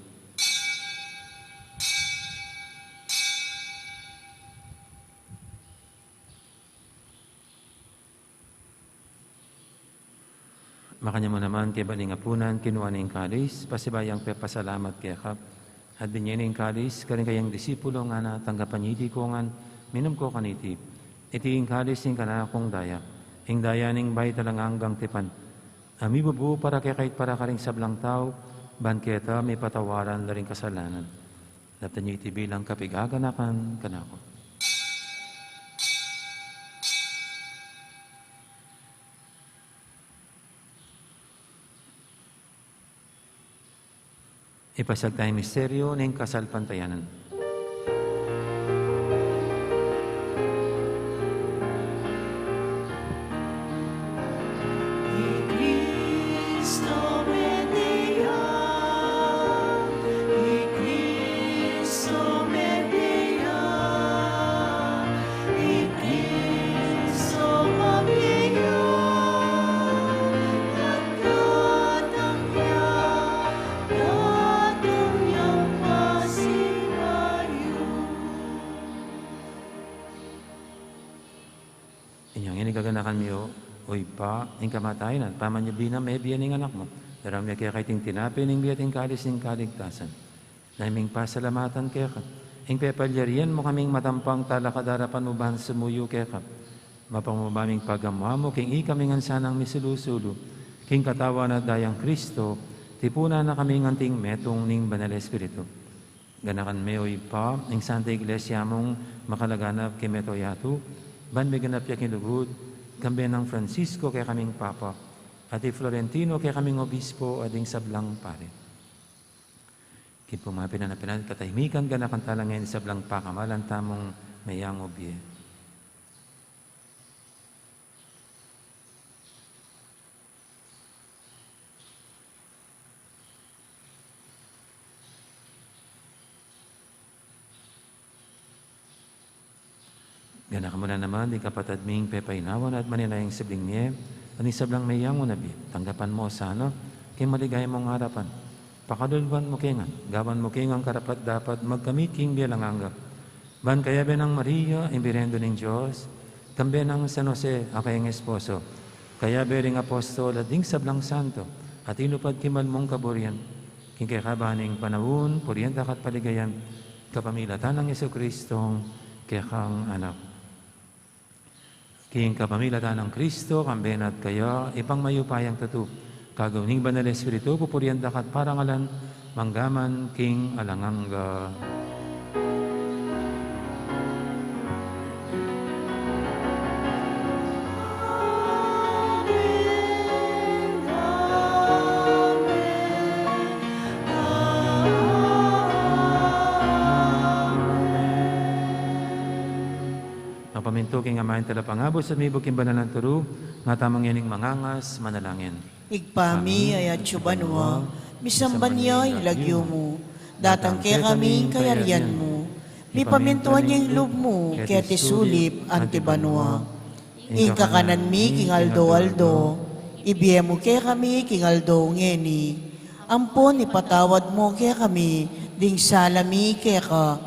Makanyan mu naman kaybat ning apunan, kinua ne ing kalis, pasibayu yang pepasalamat keka, at binie ne ing kalis karing kayang disipulo, ngana, tanggapan ye iti kongan, minum ko kaniti. Iti ing kalis ning kanakung daya, ing daya ning bayu at alang anggang tipan, a mibubu para kekayu at para karing sablang tau, ban keta mipatawaran la ring kasalanan. Daptan ye iti bilang kapaganakan kanaku. Ipasiag taya ing misteryu ning kasalpantayanan. Inyang ini gaganakan mi, o Ibpa, ing kamatayan at pamanyubli na mebie ning Anak mu. Daraun mi keka iting tinape ning bie at ing kalis ning kaligtasan. Nanu ming pasalamatan keka ing pepalyarian mu kaming matampang talakad king arapan mu ban sumuyu keka. Mapamubaming pagamu-amu king ikami ngan sanang misulu-sulu king katawan at dayang Kristo, tipunan na kami ngan anting metung ning Banal Espiritu. Ganakan me, o Ibpa, ing Santa Iglesia mung makalaganap king mabilug a yatu, ban miganap ya king lugud, kambe nang Francisco kekaming Papa, at i Florentino kekaming Obispo, at ding sablang pari. King pamagpinangan at katahimikan, ganakan tala ngeni ing sablang pakamalan tamung meyangu bie. Ganakan mu la naman ding kapatad ming pepainawa na at manenaya ing sibling mie, at ing sablang meyangu na bie, tanggapan mu la sana king maligaya mung arapan. Pakaluluan mu ke ngan, gawan mu ke ngan karapat-dapat magkamit king bie alang angga. Ban kayabe nang Maria, ing Birhen ning Dios, kambe nang San Jose, a kayang esposo, kayabe ring apostol at ding sablang santo, a tinupad king mal mung kaburian, king kekaban ning panaun, purian da ka at paligayan, kapamilatan nang Jesucristong kekang Anak. King kapamilatan nang Kristo, kambe na at kaya, Ibpang mayupayang tutu, kagum ning Banal Espiritu, pupurian da ka at parangalan, mangga man king alang angga. Mapamintu king Ama ing Talapangabus at mibug king banal nang turu, nga tamu ngening mangangas manalangin. Ibpa mi, a atsu banua, misamban ya ing lagyu mu, datang kekami ing kayarian mu, mipamintuan ya ing lub mu, keti sulip anti banua. Ing kakanan mi king aldo-aldo, ibie mu kekami king aldo ngeni. Ampon ipatawad mu kekami ding sala mi keka,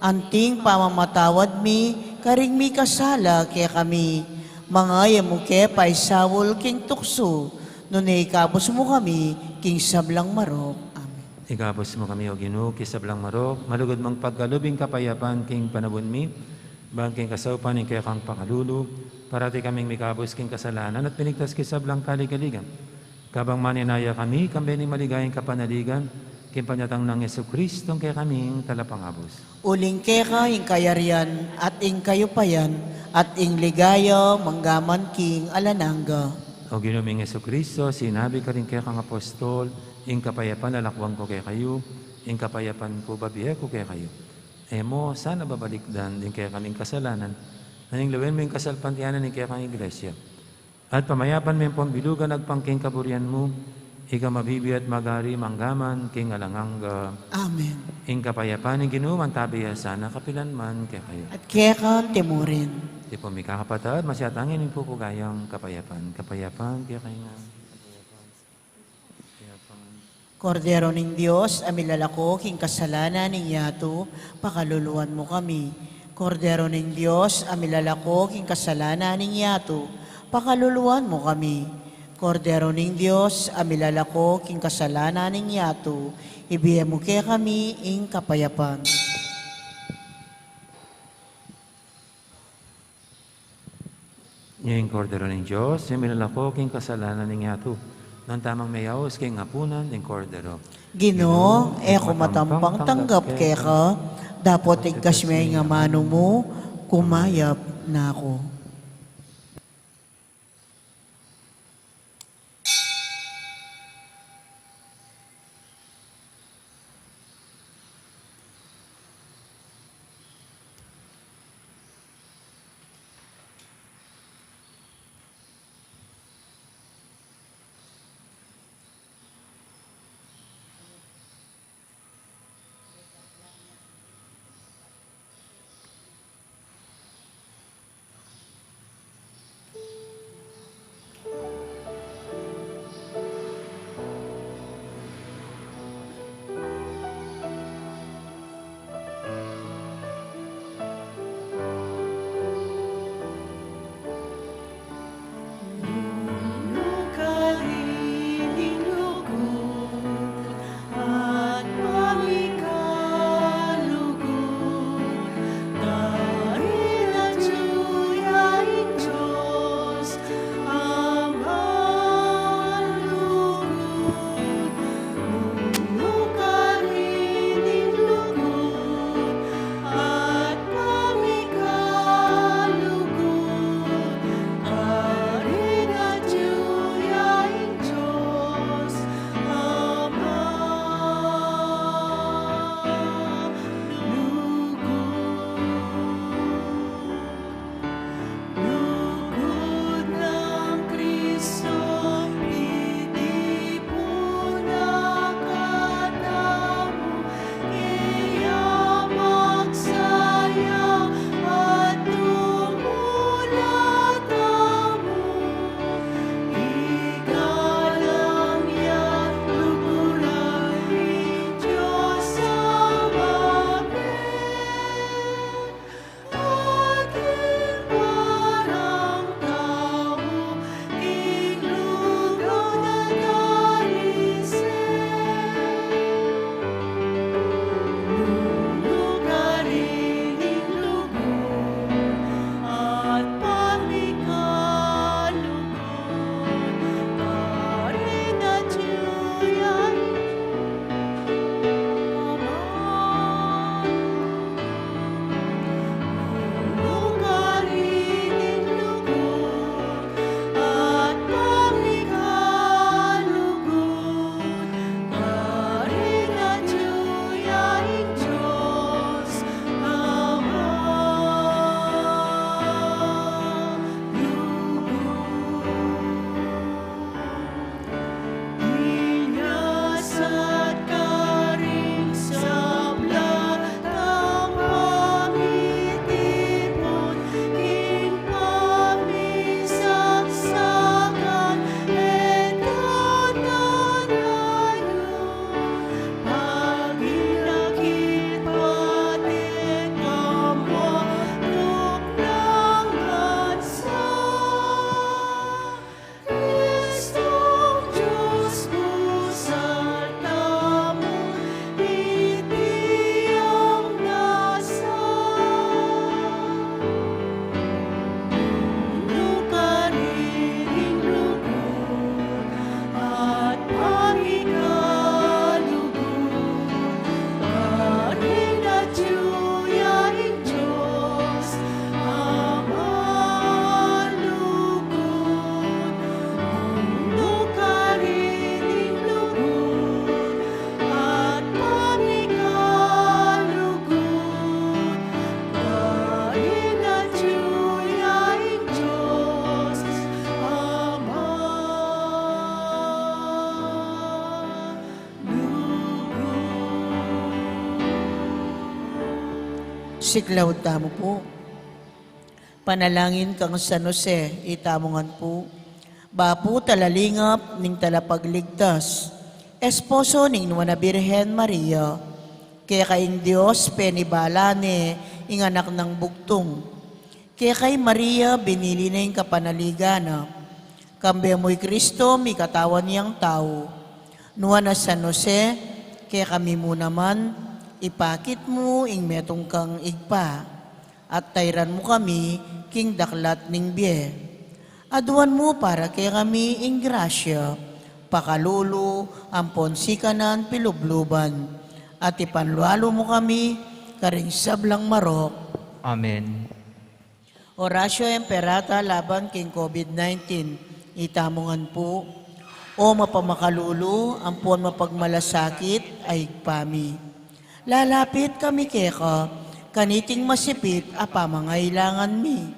anti ing pamamatawad mi karing mikasala kekami. Manga e mu ke paisaul king tuksu, nune ikabus mu kami king sablang marok. Amen. Ikabus mu kami, O Ginu, king sablang marok, malugud mung pagkalub ing kapayapan king panaun mi, ban king kasaupan ning kekang pakalulu, parati kaming mikabus king kasalanan at piligtas king sablang kaligaligan. Kabang maninaya kami, kambe ning maligayang kapanaligan, king panyatang nang Jesucristo, ing kekaming Talapangabus. Uling keka ing kayarian, at ing kayupayan, at ing ligaya, mangga man king alang angga. O Ginu ming Jesucristo, sinabi karing kekang apostol, ing kapayapan lalakwan ku kekayu, ing kapayapan ku babie ku kekayu. E mu sana babalikdan ding kekaming kasalanan, nune lawen mu ing kasalpantayanan ning kekang Iglesia. At pamayapan me ampon bilugan agpang king kaburian mu, ika a mabibie at magari mangga man king alang angga. Amen. Ing kapayapan ning Ginu mantabi ya sana kapilan man kekayu. At keka mu rin. Tipun mi kakapatad, masyatang ing pupugayang kapayapan. Kapayapan kekayu ngan. Kordero ning Dios, a milalako king kasalanan ning yatu, pakaluluan mu kami. Kordero ning Dios, a milalako king kasalanan ning yatu, pakaluluan mu kami. Kordero ning Dios, a milalako king kasalanan ning yatu, ibie mu kekami ing kapayapan. Ing Kordero ning Dios, a milalako king kasalanan ning yatu. Nanu tamung meyaus king apunan ning Kordero. Ginu, e ku matampang tanggap keka, dapot igkas me ing amanu mu, kumayap na ku. Siklaud tamu pu. Panalangin kang San Jose, itamu ngan pu. Bapu talalingap ning talapagligtas, esposo ning Nuan a Birhen Maria, keka ing Dios penibala ne ing anak nang bugtung. Keka i Maria binili ne ing kapanaligan na. Kambe mu i Kristo mikatawan yang tau. Nuan a San Jose, kekami mu naman, ipakit mu ing metung kang Ibpa, at tairan mu kami king daklat ning bie. Aduan mu para kekami ing grasya, pakalulu, ampon sikanan pilubluban, at ipanlualu mu kami karing sablang marok. Amen. Oratio Imperata laban king COVID nineteen, itamu ngan pu. O mapamakalulu ampon mapagmalasakit a Ibpa mi, lalapit kami keka kaniting masipit a pamangailangan mi.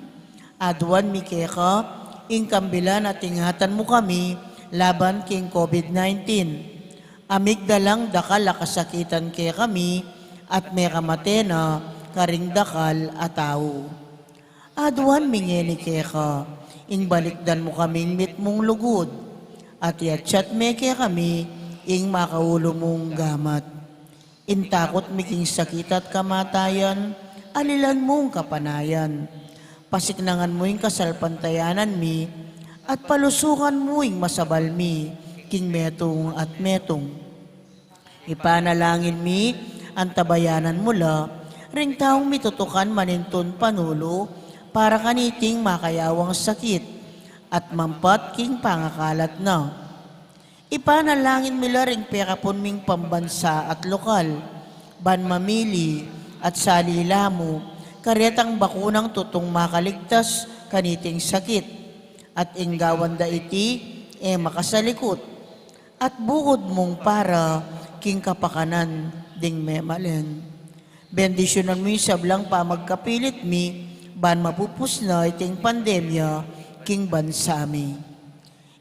Aduan mi keka ing kambilan at ingatan mu kami laban king COVID nineteen. Amigdalang dakal a kasakitan kekami at mekamate na karing dakal a tau. Aduan mi ngeni keka ing balikdan mu kaming mitmung lugud, at iatsat me kekami ing makaulu mung gamat. Ing takut mi king sakit at kamatayan, alilan mung kapanayan. Pasiknangan mu ing kasalpantayanan mi, at palusukan mu ing masabal mi king metung at metung. Ipanalangin mi, antabayanan mu la ring taung mitutukan manintun panulu para kaniting makayawang sakit at mampat king pangakalat na. Ipanalangin mi la ring pekapun ming pambansa at lokal, ban mamili at salila mu karetang bakunang tutung makaligtas kaniting sakit, at ing gawan da iti e makasalikut, at bukud mung para king kapakanan ding memalen. Bendisyunan mu ing sablang pamagkapilit mi, ban mapupus na iting pandemya king bansa mi.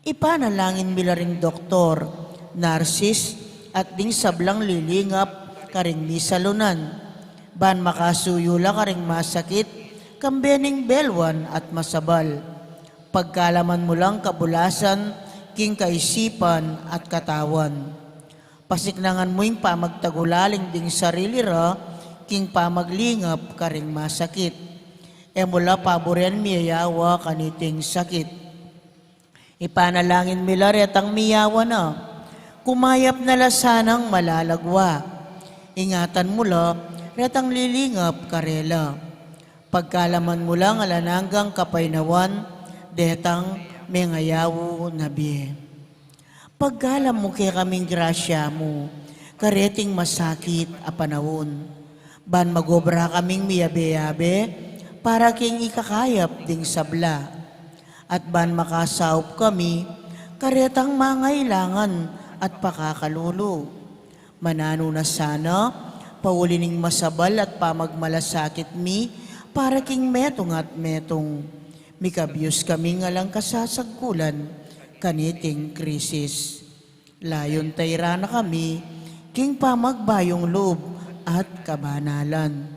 Ipanalangin mi la ring doktor, narsis, at ding sablang lilingap karing misalunan, ban makasuyu la karing masakit, kambe ning belwan at masabal. Pagkalaman mu lang kabulasan king kaisipan at katawan. Pasiknangan mu ing pamagtagulaling ding sarili ra king pamaglingap karing masakit. E mu la paburen miyayawa kaniting sakit. Ipanalangin mi la retang miyawa na, kumayap na la sanang malalagwa. Ingatan mu la retang lilingap karela. Pagkalaman mu lang alang anggang kapaynawan detang mengayaw na bie. Pagkalam mu kekaming grasya mu kareting masakit a panaun, ban magobra kaming miyabe-yabe para king ikakayap ding sabla, at ban makasaup kami karetang mangailangan at pakakalulu. Mananu na sana, pauli ning masabal at pamagmalasakit mi para king metung at metung. Mikabyus kaming alang kasasagkulan kaniting krisis. Layun tairan na kami king pamagbayung lub at kabanalan.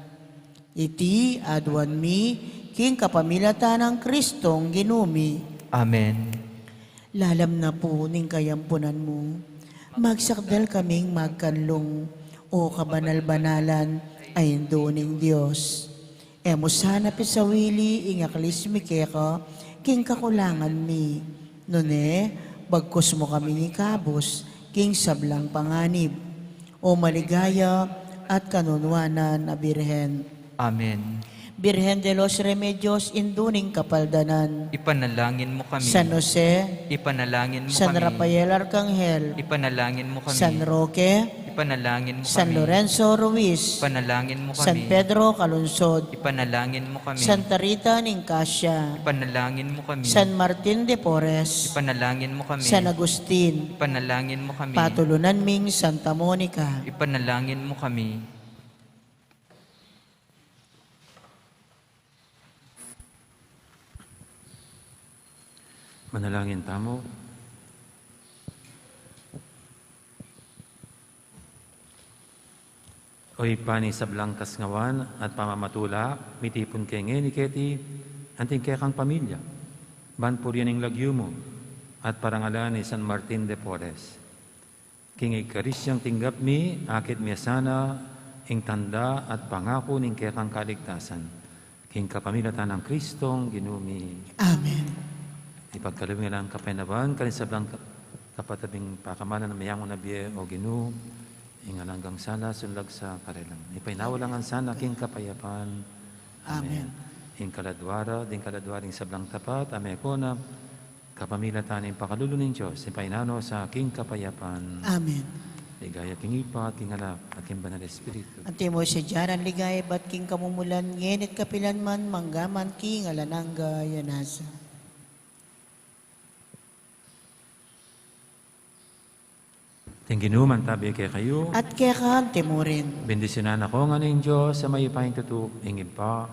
Iti aduan mi king kapamilatan nang Kristong Ginu mi. Amen. Lalam na pu ning kayampunan mu, magsakdal kaming magkanlung, O kabanal-banalan a Indu ning Dios. E mu sana pisawili ing aklis mi keka king kakulangan mi, nune bagkus mu kaming ikabus king sablang panganib, O maligaya at kanunuanan a Birhen. Amen. Birhen de los Remedios, Indu ning Kapaldanan. Ipanalangin mu kami. San Jose. Ipanalangin mu San kami. Rafael Arcangel. Ipanalangin mu kami. San Roque. Ipanalangin mu San kami. Lorenzo Ruiz. Ipanalangin mu San kami. Pedro Calungsod. Ipanalangin mu kami. Santa Rita ning Cascia. Ipanalangin mu kami. San Martin de Porres. Ipanalangin mu kami. San Agustin. Ipanalangin mu kami. Patulunan ming Santa Monica. Ipanalangin mu kami. Manalangin tamu. Ibpa ning sablang kasngawan at pamamatula, mitipun ke ngeni keti anting kekang pamilya, ban purian ing lagyu mu at parangalan i San Martin de Porres. King Eukaristiang tinggap mi, akit mi sana ing tanda at pangaku ning kekang kaligtasan. King kapamilatan nang Kristong Ginu mi. Amen. Ipagkalub ing alang kapaynawan karing sablang ka-, kapatad ming pakamalan a meyangu na bie, O Ginu, ing alang agang sala sunlag sa karela. Ipainawa la ngan sana king kapayapan. Amen. Amen. Ing kaladua ra, ding kaladua ring sablang tapat, a meko na kapamilatan ning pakalulu ning Dios, ipainawa na sa king kapayapan. Amen. Ligaya king Ibpa, at king Anak, at king Banal Espiritu. Antimo sadya ing ligaya ibat king kamumulan, ngeni at kapilan man, mangga man king alang angga. Amen. Ing Ginu mantabi kekayu. At keka mu rin. Bendisyunan na kayu ngan ning Dios a mayupayang tutu, ing Ibpa,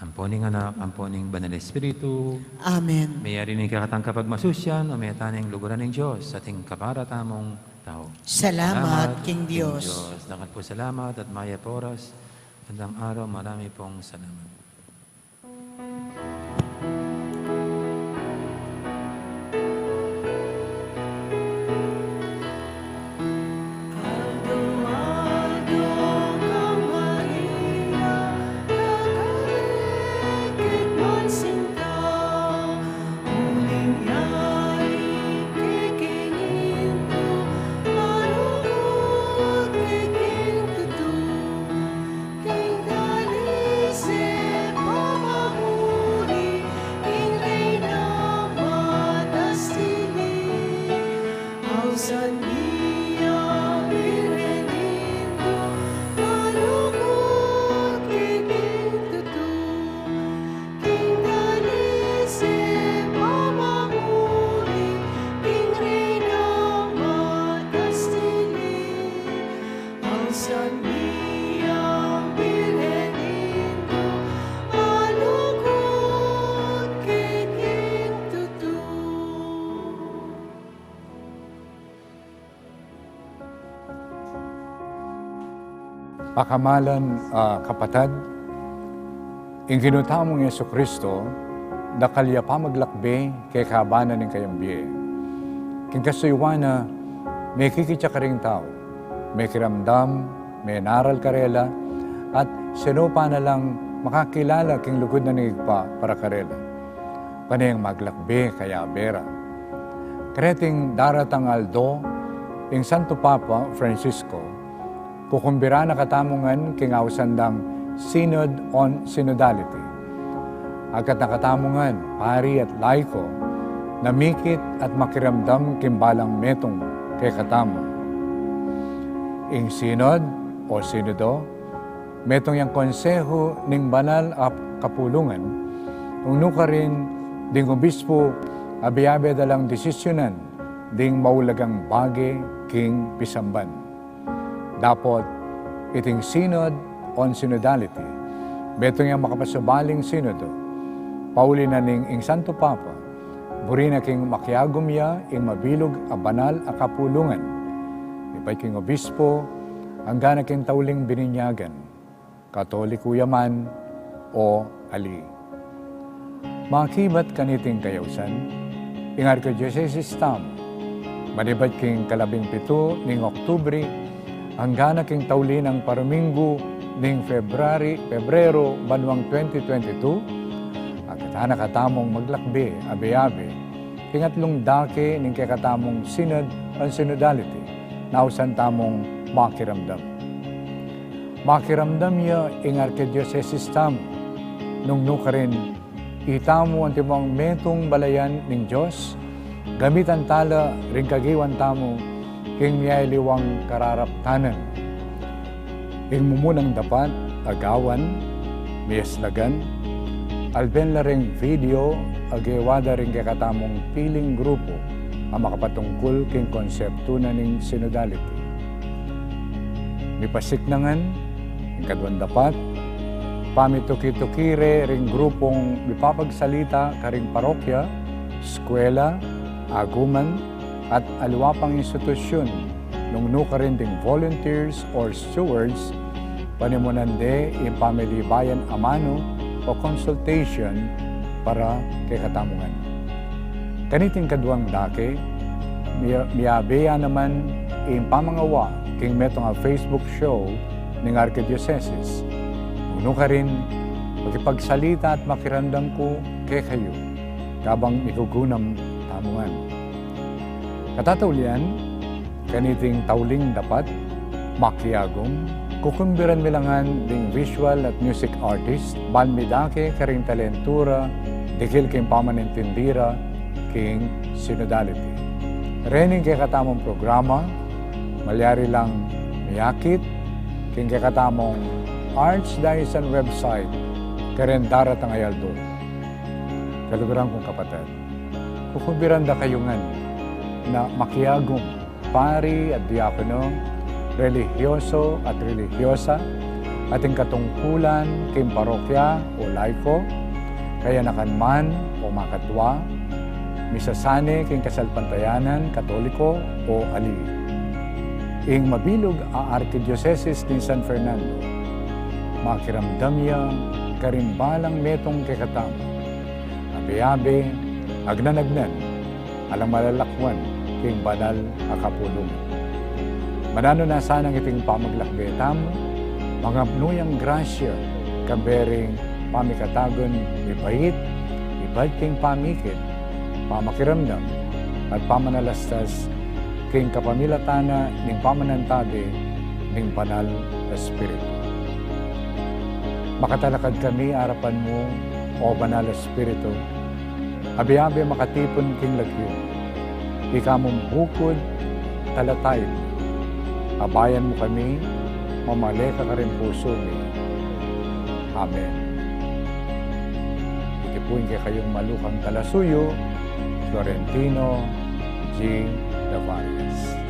ampo ning Anak, ampo ning Banal Espiritu. Amen. Meyari ne ing kekatang kapagmasusian, o meyari ne ing luguran ning Dios, at ing kabara tamung tau. Salamat king Dios. Dakal pung salamat at mayap a oras. Magandang araw, marami pong salamat. King dalise pamamuli, king Reyna matastili. Ausan mi a Birhen Indu, malugud ke king tutu. King dalise pamamuli, king Reyna matastili. Ausan mi a Birhen Indu, malugud ke king tutu. Pakamalan a kapatad, ing Ginu tamung Jesucristo, dakal ya pamaglakbe kekaban na ning kayang bie. King kasuyuan na, mekikit ya karing tau, mekiramdam, menaral karela, at sinupa na lang makakilala king lugud na ning Ibpa para karela. Pane yang maglakbe kayabe ra. Kareting daratang aldo, ing Santo Papa Francisco, kukumbira na katamu ngan king ausan dang Synod on Synodality. Agkat na katamu ngan, pari at laiko, na mikit at makiramdam king balang metung kekatamu. Ing Synod o Sinodo, metung yang konsehu ning banal a kapulungan, nung nukarin ding obispo abe-abe da lang desisyunan ding maulagang bage king pisamban. Dapot iting Synod on Synodality, metung yang makapasubaling sinodo, pauli na ning ing Santo Papa, buri na king makiagum ya ing mabilug a banal a kapulungan, ibat king obispo, angga na king tauling bininyagan, Katoliko ya man o ali. Makibat kaniting kayausan, ing arkidiosesis tamu, manibat king kalabing pitu ning Oktubre, angga na king tauli nang paruminggu ning February, Pebrero, banuang twenty twenty-two, agkatan na katamung maglakbe abe-abe king atlung dake ning kekatamung Synod on Synodality, na ausan tamung makiramdam. Makiramdam ya ing arkidiosesis tamu, nung nukarin itamu antimong metung balayan ning Dios, gamitan tala ring kagiwan tamu king miyaliwang kararaptanan. Ing mumunang dapat a gawan, miyaslagan, alben la ring video a gewa da ring kekatamung piling grupu a makapatungkul king konseptu na ning synodality. Mipasik na ngan, ing kaduang dapat, pamituki-tuki re ring grupung mipapagsalita karing parokya, eskwela, aguman, at aliwa pang institusyun, nung nukarin ding volunteers or stewards, panimunan de ing pamilibayan a manu o consultation para kekatamu ngan. Kaniting kaduang dake, mia-, miyabe ya naman ing pamangawa king metung a Facebook show ning Arkidiosesis. Nung nu karin, makipagsalita at makiramdam ku kekayu, kabang migugunam tamu ngan. Katataulian, kaniting tauling dapat, makiagum, kukumbiran mi la ngan ding visual at music artist, ban midake karing talentu ra, dikil king pamanintindi ra king synodality. Rening kekatamung programa, malyari lang miakit king kekatamung Archdiocesan website karing daratang a aldo. Kaluguran kung kapatad, kukumbiran da kayu ngan na makiagum, pari at diakono, relihiyoso at relihiyosa, ating katungkulan king parokya o laiko, kayanakan man o makatwa, misasane king kasalpantayanan Katoliko o ali. Ing mabilug a Arkidiosesis ning San Fernando, makiramdam ya karing balang metung kekatamu, abe-abe, agnan-agnan, alang malalakwan king banal a kapulungan. Mananu na sanang iting pamaglakbe tamu, mangapnu yang grasya, kambe ring pamikatagun mibait, ibad king pamikit, pamakiramdam, at pamanalastas king kapamilatan na ning pamanantabe ning Banal Espiritu. Makatalakad kami arapan mu, O Banal Espiritu, abe-abe makatipun king lagyu. Ika mung bukud, talataib. Abayan mu kami, mamale ka karing pusu mi. Amen. Iti pu ing kekayung malukang talasuyu, Florentino G. Davarias.